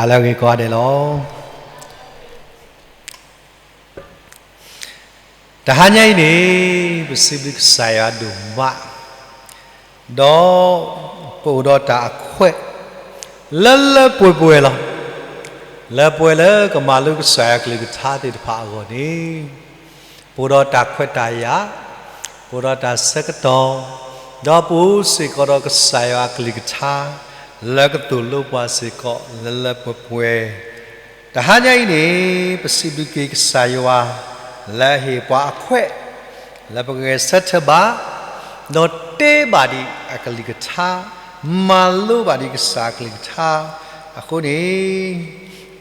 အလၢအဂ့ၤကိးဂၤဒဲးလီၤ. တဟါညါအံၤန့ၣ် ပစံးဘျုးကစၢ်ယွၤဒိၣ်မး, ဒီးပအိၣ်ဒီးတၢ်အခွဲး လၢလၢပှဲၤပှဲၤလီၤ. လၢပှဲၤလၢကမၤလိကစၢ်ယွၤကလုၢ်ကထါသ့ၣ်တဖၣ်အဂီၢ်န့ၣ် ပအိၣ်ဒီးတၢ်ခွဲးတၢ်ယာ်, ပအိၣ်ဒီးတၢ်ဆၢကတီၢ်, ဒီးပအိၣ်စ့ၢ်ကီးဒီးကစၢ်ယွၤအကလုၢ်ကထါ လၢကသိၣ်လိပှၤစ့ၢ်ကီးလၢလၢပှဲၤပှဲၤ. တဟါညါအံၤန့ၣ် ပစံးဘျုးက့ၤကစၢ်ယွၤ လၢအဟ့ၣ်ပှၤအခွဲး လၢပကဂဲၤဆၢထၢၣ်ဘၣ် ဒီးတဲဘၣ်ဒံးအကလုၢ်ကထါ, မၤလိဘၣ်ဒံးကစၢ်အကလုၢ်ကထါအဃိန့ၣ်,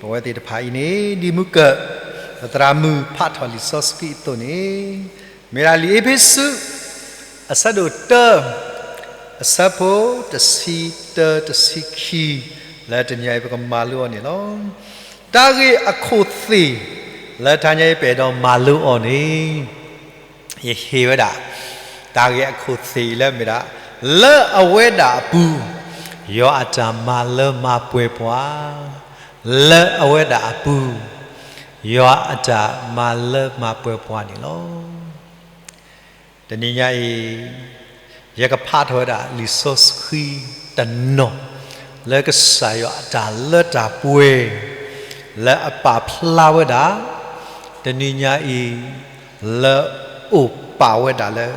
ပဝဲသ့ၣ်တဖၣ်အံၤန့ၣ် ဒ်မုၢ်ကၢၢ် ပသရၣ်မုၣ်ဖးထီၣ်လံာ်စီဆှံအသိးန့ၣ်, မ့ၢ်ဒၣ်လံာ်အ့းဖ့းစူး အဆၢဒိၣ်တၢ အဆၢဖိတဆံတၢတဆံခံ လၢတနံၤအံၤ ပကမၤလိအီၤန့ၣ်လီၤ. တၢ်ဂ့ၢ်အခိၣ်သ့ၣ် လၢတနံၤအံၤပအဲၣ်ဒိးမၤလိအီၤန့ၣ် ယဟ့ၣ်ဝဲဒၣ် တၢ်ဂ့ၢ်အခိၣ်သ့ၣ်အံၤလၢမ့ၢ်ဒၣ် လၢအဝဲဒၣ်အပူၤ ယွၤအတၢ်မၤလၢမၤပှဲၤပှၤ, လၢအဝဲဒၣ်အပူၤ ယွၤအတၢ်မၤလၢမၤပှဲၤပှၤန့ၣ်လီၤ. တနံၤညါအံၤ ယကဖးထီၣ်ဝဲဒၣ်လံာ်စီဆှံတနီၤ လၢကစၢ်ယွၤအတၢ်လၢတၢ်ပှဲၤ လၢအပာ်ဖျါဝဲဒၣ် တနံၤညါအံၤ လၢအိၣ်ပာ်ဝဲဒၣ်လၢ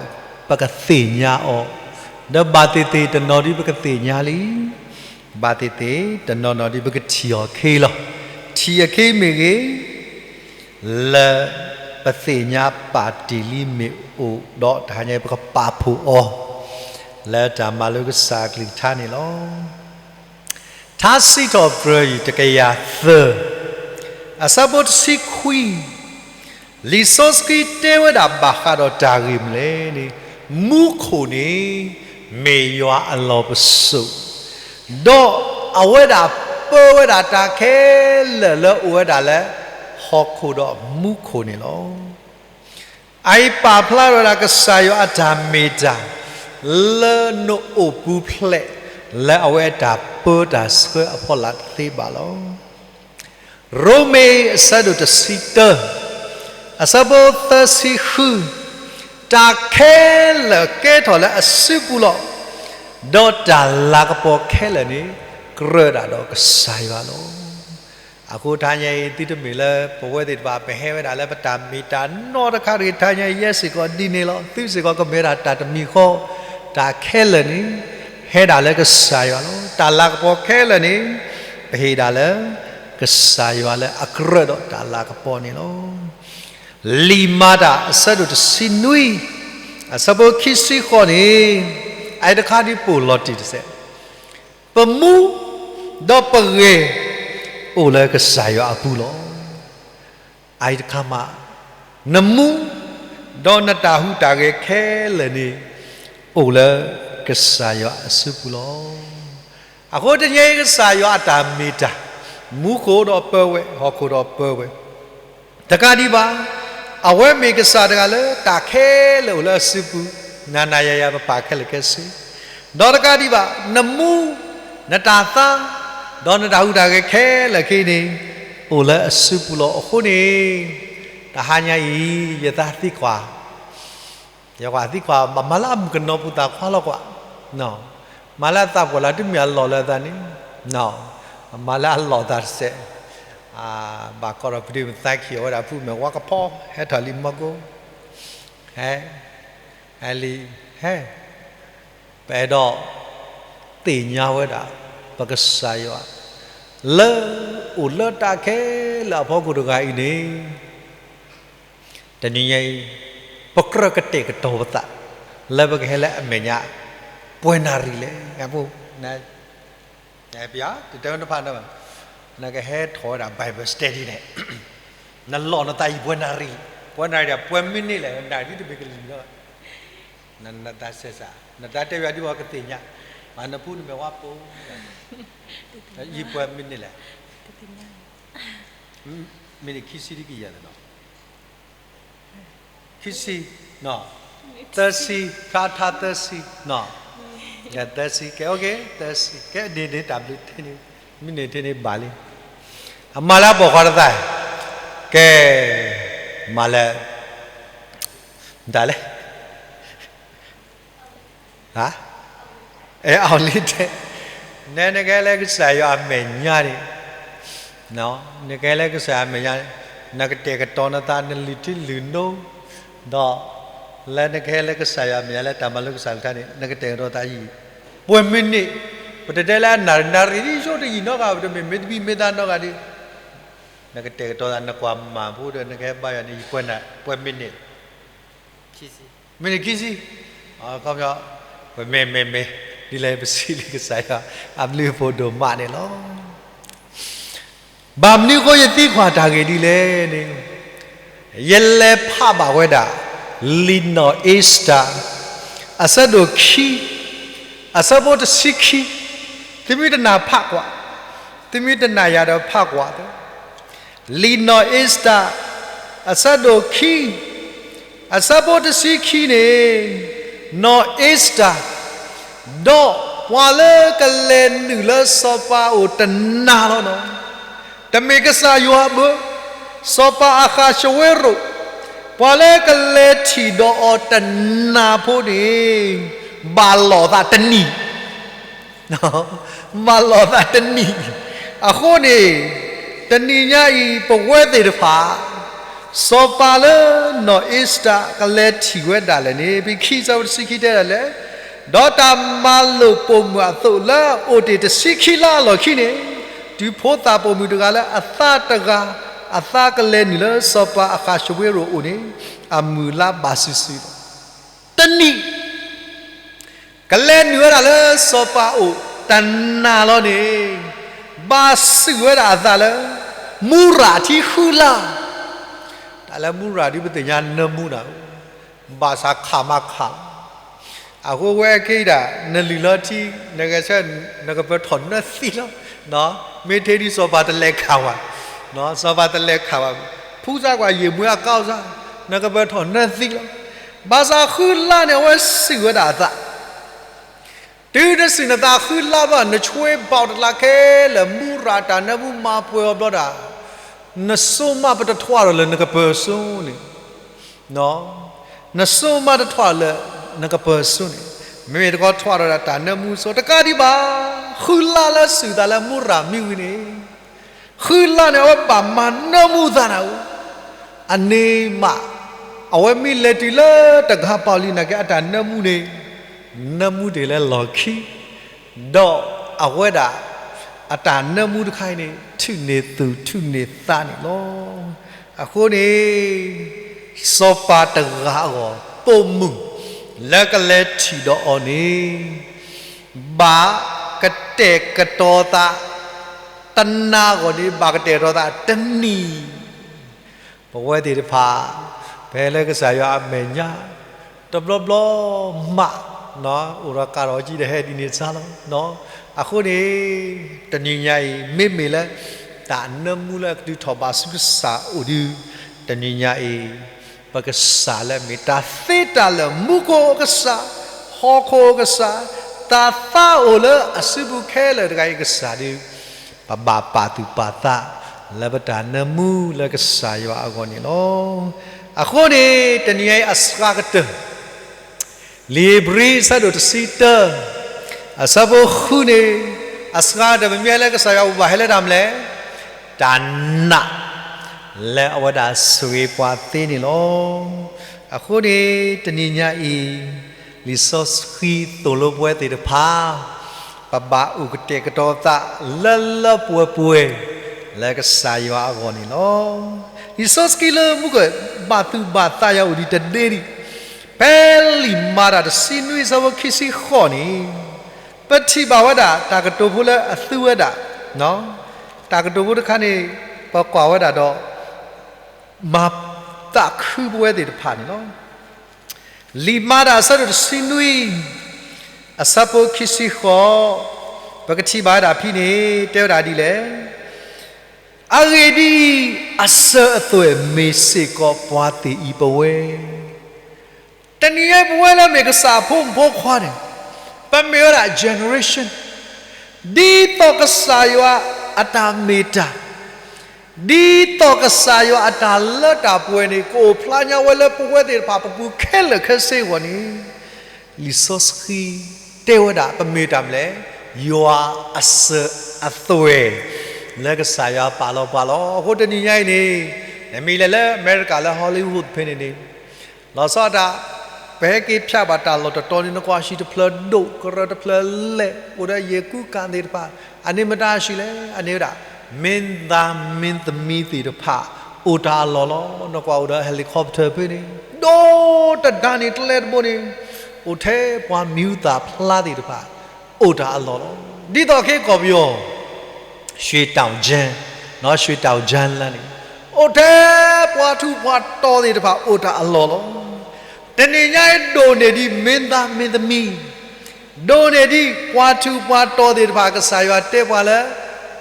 ပကသ့ၣ်ညါအီၤ, ဒီးဘၣ်သ့ၣ်သ့ၣ်တနီၤဒ်ပကသ့ၣ်ညါလံ, ဘၣ်သ့ၣ်သ့ၣ်တနီၤနီၤဒ်ပကထံၣ်အီၤခဲလီၤ. ထံၣ်အီၤခဲမ့ၢ်ဂ့ၤ လၢပသ့ၣ်ညါပာ်တ့ၢ်လံမ့ၢ်အိၣ်ဒီးတဟါညါအံၤ ပကပာ်ဖှိၣ်အီၤ လၢတၢ်မၤလိကစၢ်အကလုၢ်ကထါန့ၣ်လီၤ. ထါစံးထီၣ်ပတြၢၤအံၤတကယၤသၢ အဆၢဖိတဆံခွံ, လံာ်စီဆှံတဲဝဲဒၣ်ဘၣ်ဃးဒီးတၢ်ဂ့ၢ်မနုၤလဲၣ်န့ၣ်, မူခိၣ်န့ၣ် မ့ၢ်ယွၤအလီၢ်ပစိာ်, ဒီးအဝဲဒၣ်ပၢဝဲဒၣ်တၢ်ခဲလၢာ်လၢအိၣ်ဝဲဒၣ်လၢ ဟီၣ်ခိၣ်ဒီးမူခိၣ်န့ၣ်လီၤ. အအံၤပာ်ဖျါထီၣ်ဝဲဒၣ်ကစၢ်ယွၤအတၢ်မ့ၢ်တၢ် လၢနအိၣ်ပူၤဖျဲး လၢအဝဲအတၢ်ပၢတၢ်ဆှၢအဖီလာ်တသ့ဘၣ်လီၤ. ရိမ့ၤအဆၢဒိၣ်တဆံတၢ အဆၢဖိသၢဆံဃု, တၢ်ခဲလၢာ်ကဲထီၣ်လၢအစုပူၤလီၤ. ဒီးတၢ်လၤကပီၤခဲလၢာ်န့ၣ် ကြၢးဒၣ်ဒီးကစၢ်ယွၤလီၤ. အဃိတဟါညါအံၤ သုတမ့ၢ်လၢပဝဲသ့ၣ်တဖၣ် ပဟဲဝဲဒၣ်လၢပတၢ်မ့ၢ်တၢ်နီတခါတဂ့ၤ, တဟါညါအံၤ ယဲစ့ၢ်ကီးဒ်န့ၣ်လီၤ. သုစ့ၢ်ကီးကမ့ၢ်ဒၣ်တၢ်တမံၤဃီ, တၢ်ခဲလၢာ်န့ၣ် ဟဲဒၣ်လၢကစၢ်ယွၤလီၤ. တၢ်လၤကပီၤခဲလၢာ်န့ၣ် ပဟ့ၣ်ဒၣ်လၢ ကစၢ်ယွၤလၢအကြၢးဒီးတၢ်လၤကပီၤန့ၣ်လီၤ. လံာ်မၤတၢ်အဆၢဒိၣ်တဆံနွံ အဆၢဖိခံဆံဃိးန့ၣ် အအံၤတခါဒ်ပအိၣ်လီၤတံၢ်တစဲး, ပမူ ဒီးပဂ့ၤ အိၣ်လၢကစၢ်ယွၤအပူၤလီၤ. အအံၤတခါမး နမူ ဒီးနတၢ်ဟူးတၢ်ဂဲၤခဲလၢာ်န့ၣ် အိၣ်လၢကစၢ်ယွၤအစုပူၤလီၤ. အဃိတနံၤအံၤကစၢ်ယွၤအတၢ်မ့ၢ်တၢ် မူခိၣ်ဒီးပၢဝဲ, ဟီၣ်ခိၣ်ဒီးပၢဝဲ, တကးဒံးဘၣ် အဝဲမ့ၢ်ကစၢ်တဂၤလၢတၢ်ခဲလၢာ်အိၣ်လၢအစုပူၤ, နၤနၤယၤယၤပပာ်ခဲလၢာ်ခဲဆ့, ဒီးတကးဒံးဘၣ် နမူ နတၢ်သါ ဒီးနတၢ်ဟူးတၢ်ဂဲၤခဲလၢာ်ခဲအံၤန့ၣ် အိၣ်လၢအစုပူၤလီၤ. အဃိန့ၣ် တဟါညါအံၤ ယသးသံကွၢ် ယကွၢ်သံကွၢ် ဘၣ်မၤလၢအမုၣ်ကနီၤပူၤသးခွါလီၤကွၢ်, မၤလၢအသးပှၢ်လၢတမ့ၢ်အလီၢ်လၢအသးန့ၣ်, မၤလၢအလီၢ်သးတစဲး, ဘၣ်ကီးဒီးပဒ့မသးခံအီၤဝဲဒၣ်ဖုမဲာ်ဝါကဖီ ဟဲထီၣ်လံမီၢ်ကိ, ဟဲ, ဟဲလံ, ဟဲ, ပအဲၣ်ဒိးသ့ၣ်ညါဝဲဒၣ် ပကစၢ်ယွၤ လၢအိၣ်လၢတၢ်ခဲလၢာ်အဖီခိၣ်တဂၤအံၤန့ၣ် တနံၤညါအံၤ ပကြၢးကတဲာ်ကတီၤပသး လၢပကဟဲလၢအမဲာ်ညါ ပှဲၤနၣ်ရံၣ်လဲၣ်. ပှၤ တတဲဝဲတဖၣ်န့ၣ်ဘၣ်, နကဟဲထီၣ်ဝဲဒၣ် Bible study န့ၣ် နလီၢ်နသးအံၤပှဲၤနၣ်ရံၣ်, ပှဲၤနၣ်ရံၣ်ဒီး ပှဲၤမံးနံးလဲၣ်, နၣ်ရံၣ်တမ့ၢ်ကလံၤလီၤ. နသးစဲးစး, နတၢ်တဲဝဲဒ်ဝဲကသ့ၣ်ညါ, မ့ၢ်နဖုနမဲာ်ဝါပိာ်, ယံာ်ပှဲၤမံးနံးလဲၣ်, မံးနံးခံဆံဒ်ကယၤလီၤနီၤ. ခံဆံ, သၢဆံ, ဖျါထါသၢဆံ, သၢဆံ, ကဲ okay, သၢဆံ, ကဲ န့ၣ်န့ၣ်တၢ်ဘျုးထဲန့ၣ်, မံးနံးထဲန့ၣ်ဘၣ်လံ. အမၤလၢအပိာ်ခွါတသး, ကဲ, မၤလၢ, မတၤလဲၣ်, အဲ အီၤလံတဲ, နဲနကဟဲလၢကစၢ်ယွၤအမဲာ်ညါန့ၣ်, နကဟဲလၢကစၢ်ယွၤအမဲာ်ညါန့ၣ်, နကတဲာ်ကတီၤနသး နလုၢ်ထံလုၢ်နိ, ဒီး, လၢနကဟဲလၢကစၢ်ယွၤအမဲာ်ညါလၢတၢ်မၤလိကစၢ်တခါန့ၣ် နကတဲာ်ကတီၤသးယံာ်, ပှဲၤမံးနံး, ပတတဲလၢအနၣ်ရံၣ်နၣ်ရံၣ်ဒ်ယိတယံာ်နီတဂၤ ပတမ့ၢ်မ့ၢ်တဘံၣ်မ့ၢ်တၢ်နီတဂၤဒီး, နကတဲာ်ကတီၤသး နကွၢ်မၤဖိဒီး နကဟဲဘါယွၤန့ၣ် ယပှဲၤနၢ် ပှဲၤမံးနံး မံးနံးခံဆံ, ခီပညီ, ပမ့ၢ်မ့ၢ်မ့ၢ်, ဒ်လဲၣ်ပစံးလံကစၢ်ယွၤ, အဘျုးအဖှိၣ်ဒိၣ်မးန့ၣ်လီၤ. ဘၣ်မနုၤအဃိယသံကွၢ်တၢ်ဂ့ၢ်ဒ်လဲၣ်န့ၣ်, ယလဲၤဖးဘၣ်ဝဲဒၣ်, လံာ်နီၢ်အ့စတၢၣ်, အဆၢဒိၣ်ခံ, အဆၢဖိတဆံခံ, သုမ့ၢ်တနာ်ဖးကွၢ်, သုမ့ၢ်တနာ်ယၤဒီးဖးကွၢ်သၢ လံာ်နီၢ်အ့စတၢၣ်, အဆၢဒိၣ်ခံ, အဆၢဖိတဆံခံန့ၣ်, နီၢ်အ့စတၢၣ်, ဒီးပှၤလၢကလဲၤနုာ်လၢစီၤပၤအအိၣ်တနာ်လီၤနီၤ, တမ့ၢ်ကစၢ်ယွၤဘၣ်, စီၤပၤအဃၣ်ၡဝ့ရိၣ်, ပှၤလၢကလဲၤထံၣ်ဒီးအီၤတနာ်ဖိန့ၣ်, ဘၣ်လီၤသးတနံၣ် ဘၣ်လီၤသးတနံၣ်, အဃိန့ၣ်, တနံၤညါအံၤ ပဝဲသ့ၣ်တဖၣ်, စီၤပၤလၢနီၢ်အ့စတၢၣ်ကလဲၤထံၣ်ဝဲဒၣ်လဲာ်န့ၣ် ဖဲခံဆၢဖိတဆံခံတဲဒၣ်လဲာ်, ဒီးတၢ်မၤလိာ်ပိာ်မုၣ်အသိးလၢအအိၣ်တ့ၢ်တဆံခံလါအလီၢ်ခံန့ၣ်, တုၤဖိသၣ်ပိာ်မုၣ်တဂၤလၢအသးတဂၤ, အသးကလဲၤနုာ်လၢစီၤပၤအဃၣ်ၡဝ့ရိၣ်အအိၣ်န့ၣ်, အမုၢ်လါဘၣ်စုာ်စုာ်လီၤ. တနံၣ် ကလဲၤနုာ်ဝဲဒၣ်လၢစီၤပၤအအိၣ်တနာ်လီၤန့ၣ်, ဘၣ်စုာ်ဝဲဒၣ်အသးလၢ မူရၤထံဃုလါ, တၢ်လၢမူရၤဒ်ပသ့ၣ်ညါနၢမူနၤ, ဘၣ်ဆၣ်ခးမးခးလီၤ, အဃိဝဲက့ၤဒၣ် နလုၢ်လၢထံ, နဂဲၤဆၢ, နကပၢၤထီၣ်နၢသံလီၤ, မ့ၢ်ထဲဒ်စီၤပၤတလဲၤခးဝဲ, စီၤပၤတလဲၤခးဝဲ, ဖုစးကွၢ်ယံာ်မွဲအကီၢ်စၢ်, နကပၢၤထီၣ်နၢသံလီၤ, ဘၣ်ဆၣ်ဃုလါန့ၣ် အဝဲစုာ်ဝဲဒၣ်အသး တုၤနစုာ်နသးဃုလါဘၣ် နဆွ့ဘၣ်တလးခဲလၢာ် မူရၤတၢ်နၢမူမၤပှဲၤအီၤဘျီဒၣ်, နစိမးပတထွးဒီးလၢနကပၢၤစိန့ၣ်, နစိမးတထွးလၢနကပၢၤစိန့ၣ်, မ့မ့ၢ်တခီထွးဒီးတၢ်နၢမူစိ တကးဒံးဘၣ်, ဃုလါလၢစုာ်သးလၢမူရၤမံဝံၤန့ၣ် ဃုလါန့ၣ် အဝဲဘၣ်မၤနၢမူသးနၤဧိၤ, အန့ၣ်မး, အဝဲမ့ၢ်လဲၤတုၤလၢတဂၤပီၢ်လံနာ်က့ အတၢ်နၢမူန့ၣ်, နၢမူတ့ၢ်လၢလီၢ်ခံ, ဒီးအဝဲဒၣ်, အတၢ်နၢမူတခါအံၤန့ၣ် ထုးန့ၢ်သူၣ်ထုးန့ၢ်သးန့ၣ်လီၤ. အဃိန့ၣ်, စီၤပၤတဂၤအဂီၢ် ပိာ်မုၣ်လၢကလဲၤထံၣ်ဒီးအီၤန့ၣ် ဘၣ်ကတဲာ်ကတီၤသး, တနာ်အဂီၢ်န့ၣ် ဘၣ်ကတဲာ်ကတီၤသးတနံၣ်, ပဝဲသ့ၣ်တဖၣ်, ပဟဲလၢကစၢ်ယွၤအမဲာ်ညါ, တဘျီဘျီမး, အိၣ်ဒီးကးထီၣ်ကံဒီးဟဲဒ်န့ၣ်စါလီၤ. အဃိန့ၣ်, တနံၤညါအံၤ မ့မ့ၢ်လၢ တၢ်နၢမူလၢအကတုၤထီၣ်ဘၣ်ဆူကစၢ်အိၣ်ဒီး, တနံၤညါအံၤ, ပကစၢ်လၢအမ့ၢ်တၢ်သ့တၢ်လၢာ် မူခိၣ်ကစၢ်, ဟီၣ်ခိၣ်ကစၢ်, တၢ်သးအိၣ်လၢအစုပူၤခဲလၢာ်တဂၤအံၤကစၢ်ဒီး ပဘၣ်ပာ်သူၣ်ပာ်သးလၢပတၢ်နၢမူလၢကစၢ်ယွၤအဂီၢ်န့ၣ်လီၤ. အဃိန့ၣ်, တနံၤအံၤအစှၤကတၢၢ်, လံာ်ဧ့ၤဘြံၤအဆၢဒိၣ်တဆံတၢ, အဆၢဖိဃုန့ၣ်, အစှၤကတၢၢ်ပမ့ၢ်ဟဲလၢကစၢ်ယွၤ ပဘၣ်ဟဲလၢတၢ်မနုၤလဲၣ်, တၢ်နာ် လၢအဝဲဒၣ်ဆိၣ်ဂ့ၤပှၤသ့န့ၣ်လီၤ. အဃိန့ၣ်, တနံၤညါအံၤ, လံာ်စီဆှံသိၣ်လိပဝဲသ့ၣ်တဖၣ်, ပဘၣ်အိၣ်ကတဲာ်ကတီၤသးလၢလၢပှဲၤပှဲၤ လၢကစၢ်ယွၤအဂီၢ်န့ၣ်လီၤ. လံာ်စီဆှံလၢမူက ဘၣ်သူၣ်ဘၣ်သးယၤအိၣ်ဒံးတဒ့ဒံး, ဖဲလံာ်မၤတၢ်တဆံနွံအဆၢဖိခံဆံဃိးန့ၣ်, ပထံၣ်ဘၣ်ဝဲဒၣ်တၢ်ကတိၤဖိလၢအသူဝဲဒၣ်, တၢ်ကတိၤဖိတခါန့ၣ်, ပကွၢ်ဝဲဒၣ်ဒီး မၤသးခုပဝဲသ့ၣ်တဖၣ်န့ၣ်လီၤ. လံာ်မၤတၢ်အဆၢဒိၣ်တဆံနွံ, အဆၢဖိခံဆံဃိး, ပကထံၣ်ဘၣ်ဝဲဒၣ်ဖဲန့ၣ် တဲဝဲဒၣ်ဒ်လဲၣ်. အဂ့ၢ်ဒ်အံၤ, အစၢၤအသွဲၣ်မ့ၢ်စ့ၢ်ကီးပှၤသ့ၣ်အံၤပဝဲ တနံၤအံၤပဝဲလၢမ့ၢ်ကစၢ်အဖိမုၣ်ဖိခွါန့ၣ်, ပမ့ၢ်ဝဲဒၣ် generation, ဒ်သိးကစၢ်ယွၤအတၢ်မ့ၢ်တၢ်, ဒ်သိးကစၢ်ယွၤအတၢ်လၢတၢ်ပှဲၤန့ၣ် ကအိၣ်ဖျါညါဝဲလၢပဝဲသ့ၣ်တဖၣ်ပပူၤခဲလၢာ်ခဲဆ့အဂီၢ်န့ၣ်, လံာ်စီဆှံတဲဝဲဒၣ် ပမ့ၢ်တၢ်မနုၤလဲၣ်, ယွၤအစၢၤအသွဲၣ် လၢကစၢ်ယွၤပာ်လီၤပှၤလီၤ. အဃိတနံၤညါအံၤန့ၣ်, နမ့ၢ်လဲၤလၢအမဲရကၤလၢ Hollywood ဖဲန့ၣ်န့ၣ် လီၤဆီဒၣ်တၢ် ပဟဲက့ၤဖျါဘၣ်တၢ်လီၢ်တတီၤန့ၣ် နကွၢ်ဟံၣ်တဖျၢၣ်ဒိၣ် ကရၢတဖျၢၣ်လဲၢ် အိၣ်ဒီးယဲၢ်ကူကၤသ့ၣ်တဖၣ်, အန့ၣ်မတၤဟံၣ်လဲၣ်, အန့ၣ်ဝဲဒၣ် မင်းသားမင်းသမီးသ့ၣ်တဖၣ် အိၣ်တၢ်အလီၢ်လီၤ. နကွၢ်အိၣ်ဒီး helicopter ဖဲန့ၣ် ဒိၣ်တဒါန့ၣ် တလဲတဘိန့ၣ် အိၣ်ထဲပှၤမံၤဟူသၣ်ဖျါသ့ၣ်တဖၣ် အိၣ်တၢ်အလီၢ်လီၤ. ဒ်သိးခဲကီၢ်ပယီၤ ရွှေတောင်ချမ်း, ရွှေတောင်ချမ်းလၢန့ၣ် အိၣ်ထဲပှၤထူးပှၤတီၤသ့ၣ်တဖၣ် အိၣ်တၢ်အလီၢ်လီၤ. တနံၤညါအံၤဒိၣ်န့ၢ်ဒံး မင်းသားမင်းသမီး, ဒိၣ်န့ၢ်ဒံးပှၤထူးပှၤတီၤသ့ၣ်တဖၣ် ကစၢ်ယွၤတဲပှၤလၢ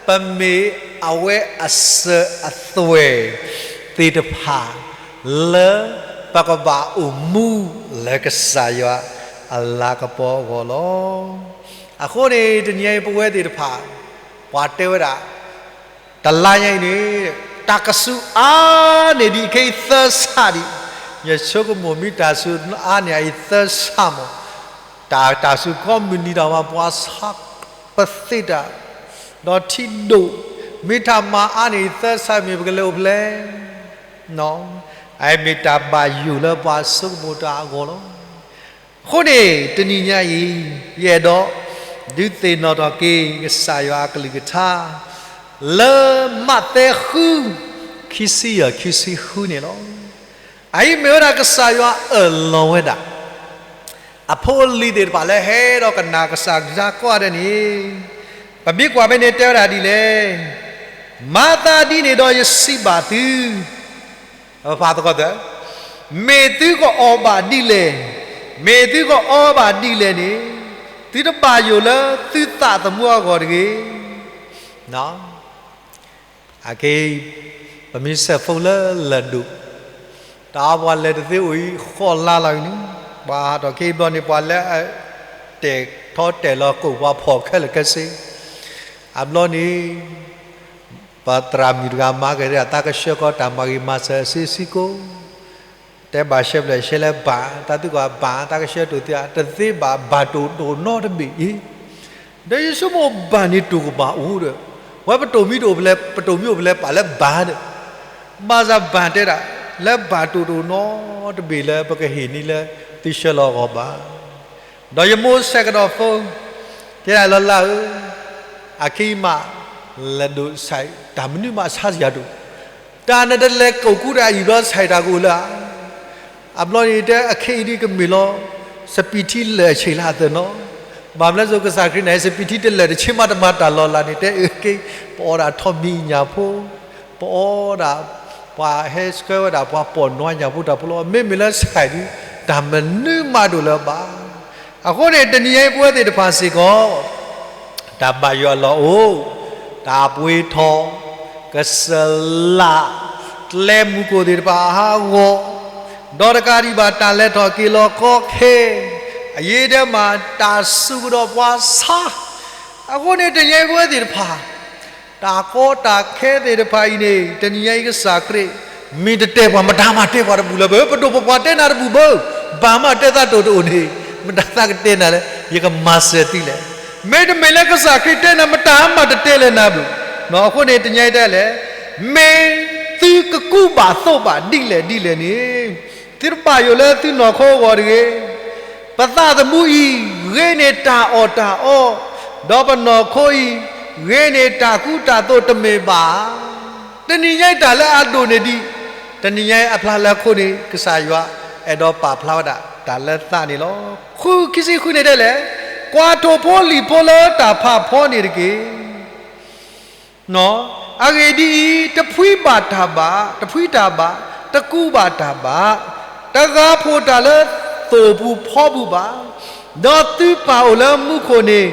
ပမ့ၢ်အဝဲအစၢၤအသွဲၣ်သ့ၣ်တဖၣ် လၢပကဘၣ်အိၣ်မူလၢကစၢ်ယွၤအလၤကပီၤအဂီၢ်လီၤ. အဃိန့ၣ် တနံၤညါအံၤပဝဲသ့ၣ်တဖၣ် ပှၤတဲဝဲဒၣ် တလါညါအံၤန့ၣ် တၢ်ကစူၤအါန့ၢ်ဒံးခဲအံၤသၢဆၣ်ဒံး, ယဆိကမိၣ်မ့ၢ်တၢ်စူၤအါန့ၢ်အံၤသၢဆၣ်မး, တၢ် တၢ်စူၤကီမုၢ်နံၤတၢ်မၤပှၤဆါပသ့တၢ်, ဒီးထံဒိၣ်, မ့ၢ်တၢ်မၤအါန့ၢ်အံၤသၢဆၣ်မ့ၢ်ပကလဲၤအိၣ်ဖဲလဲၣ်, အအံၤမ့ၢ်တၢ်ဘၣ်ယိၣ်လၢပှၤဆိကမိၣ်တၢ်အဂီၢ်လီၤ. အဃိန့ၣ် တနံၤညါအံၤ ယအဲၣ်ဒိး ဒုးသ့ၣ်နီၣ်ထီၣ်က့ၤ ကစၢ်ယွၤအကလုၢ်ကထါ လၢမးသဲဃု ခံဆံယဲၢ် ခံဆံဃုန့ၣ်လီၤ. အအံၤမ့ၢ်ဝဲဒၣ်ကစၢ်ယွၤအၢၣ်လီၤဝဲဒၣ် အဖိအလံၤသ့ၣ်တဖၣ်လၢဟဲဒီးကနၣ်ကစၢ်ကလုၢ်ကထါကိးဂၤဒဲးန့ၣ်, ပမ့ၢ်ကွၢ်ဖဲန့ၣ်တဲဝဲဒၣ်ဒ်လဲၣ်, မၤသးဒ်န့ၣ်ဒီးယစံးဘၣ်သု ပဖးသကိးသၢ, မ့ၢ်သုကအီၣ်ဘၣ်ဒ်လဲၣ်, မ့ၢ်သုကအီဘၣ်ဒ်လဲၣ်န့ၣ်, သုတဘၣ်ယိၣ်လၢသုသးသမူအဂီၢ်တဂ့ၤ. အက့, ပမ့ၢ်ဆဲးဖိလၢလၢၢ်ဒိၣ်, တၢ်အီပှၤလဲၤတသ့အိၣ်အံၤဃီလါလီၤအံၤန့ၣ်, ပှၤဟးထီၣ်က့ၤဘျီန့ၣ် ပှၤလၢအတဲာ်ထီၣ်တဲာ်လီၤကိာ်ပှၤဖီၣ်ခဲလၢာ်ခဲဆ့, အဘျီန့ၣ် ပသရၣ်မုၣ်တဂၤမၤက့ၤဒၣ် သးကဆှၢကီးတၢ်မၤဂ့ၤမၤစၢၤအစုစ့ၢ်ကီး, တဲဘၣ်ရှဲဖျဲၣ်ရှဲလၢဘၣ်, တၢ်သံကွၢ်ဘၣ် သးကဆှၢတိၢ်သံ, တသ့ဘၣ် ဘၣ်တိၢ်တအိၣ်နီတဘ့ၣ်အံၤ, ဒီးယဆိကမိၣ်ဘၣ်န့ၣ်တိၢ်ကဘၣ်အိၣ်ဒီး, ဝဲပတိၢ်မံတအိၣ်ဖဲလဲၣ်, ပတိၢ်မံအိၣ်ဖဲလဲၣ် ပာ်လၢဘၣ်ဒီး, ဘၣ်ဆၣ်ဘၣ်တဲဒၣ် လၢဘၣ်တိၢ်တအိၣ်နီတဘ့ၣ်လၢပကဟ့ၣ်န့ၢ်လၢသုဆှၢလီၤအဂီၢ်ဘၣ်. ဒီးယမိၢ်ဆဲးကတီၢ်ဖိ, တဲဒၣ်လၢလါဧၢ, အခဲအံၤမး လဲၤဒိးဆဲး တၢ်မနုၤမးဆါစၢ်ဒိၣ်, တၢ်နတလဲၤကိးကူတၢ်အံၤဘျီဆဲးတၢ်ကအိၣ်လၢဧါ. အဘျီန့ၣ်တဲအခဲအံၤဒ်ကမ့ၢ်လီၤ, စပံးထံလၢာ်အဆံးလၢအသၢနီၤ, ဘၣ်မနုၤလဲၣ်ကစၢ်ခရံာ်န့ၣ် စပံးထံတလၢာ်တဆံးမးတမၤတၢ်လီၤလးန့ၣ် တဲအက့, ပအီဒၣ်ထီးမံၤညၣ်ဖိ, ပအီဒၣ် ပှၤဟဲဆှၢဝဲဒၣ်ပှၤပီၣ်နွါညၣ်ဖိတၢ်ဖိလီၤ, မ့မ့ၢ်လၢဆဲးဒ် တၢ်မနုၤမးတအိၣ်လၢၤဘၣ်. အဃိန့ၣ် တနံၤအံၤပဝဲသ့ၣ်တဖၣ်စ့ၢ်ကီး တၢ်ဘၣ်ယွၤအလီၢ်အိၣ်, တၢ်ပှ့ၤထီၣ်, ကစၢ်လၢ်, ကျဲမုၢ်ခိၣ်သ့ၣ်တဖၣ်အဟးဂီၤ, ဒီးတကးဒံးဘၣ်တၢ်လဲၤထီၣ်က့ၤလီၤကီခဲ, အယံာ်ဒဲးမးတၢ်စူၤကဒီးပှၤဆါ, အဃိန့ၣ် တနံၤအံၤပဝဲသ့ၣ်တဖၣ် တၢ်ကီတၢ်ခဲသ့ၣ်တဖၣ်အံၤန့ၣ် တနံၤညါအံၤကစၢ်ခရံာ် မ့ၢ်တတဲပှၤ မတၤမးတဲပှၤတဘူၣ်လၢၤဘၣ်, ပဒိၣ်ပပှၢ်တဲနၤတဘူၣ်ဘၣ်, ဘၣ်မးတဲသးတိၢ်တအိၣ်န့ၣ်, မတၤသးကတဲနၤလၢ ယကမၤစၢၤသုလဲၣ်. မ့တမ့ၢ်လၢကစၢ်ခရံာ်တဲနၤ မတၤမးတတဲလၢၤနၤဘၣ်. အဃိန့ၣ် တနံၤညါအံၤတဲလဲၣ်, မ့ၢ်သုကကူဘၣ်သိးဘၣ်ဒ်လဲၣ်ဒ်လဲၣ်န့ၣ်, သုတဘၣ်ယိၣ်လၢသုနီၢ်ခိအဂီၢ်တဂ့ၤ. ပသးသမူအံၤ ဂ့ၤန့ၢ်တၢ်အီၣ်တၢ်အီ, ဒီးပနီၢ်ခိအံၤ ဂ့ၤန့ၢ်တၢ်ကူတၢ်သိးတမ့ၢ်ဘၣ်ဧါ. တနံၤညါအံၤတၢ်လၢအဒိၣ်န့ၢ်ဒံး, တနံၤညါအံၤအဖျါလၢခိန့ၣ် ကစၢ်ယွၤအဲၣ်ဒိးပာ်ဖျါဝဲဒၣ်တၢ်လၢသးန့ၣ်လီၤ. ဃု ခံဆံဃုန့ၣ်တဲလဲၣ်, ကွၢ်ထိၣ်ဖိလံၣ်ဖိလၢတၢ်ဖးဖီန့ၣ်တက့ၢ်. အဂ့ၢ်ဒ်အံၤ, တဖှံဘၣ်တၢ်ဘၣ်, တဖှံတၢ်ဘၣ်, တကူးဘၣ်တၢ်ဘၣ်, တဂၤဖိးတၢ်လၢသိၣ်ပူၤဖီပူၤဘၣ်, ဒီးသုပၢ်အိၣ်လၢမူခိၣ်န့ၣ်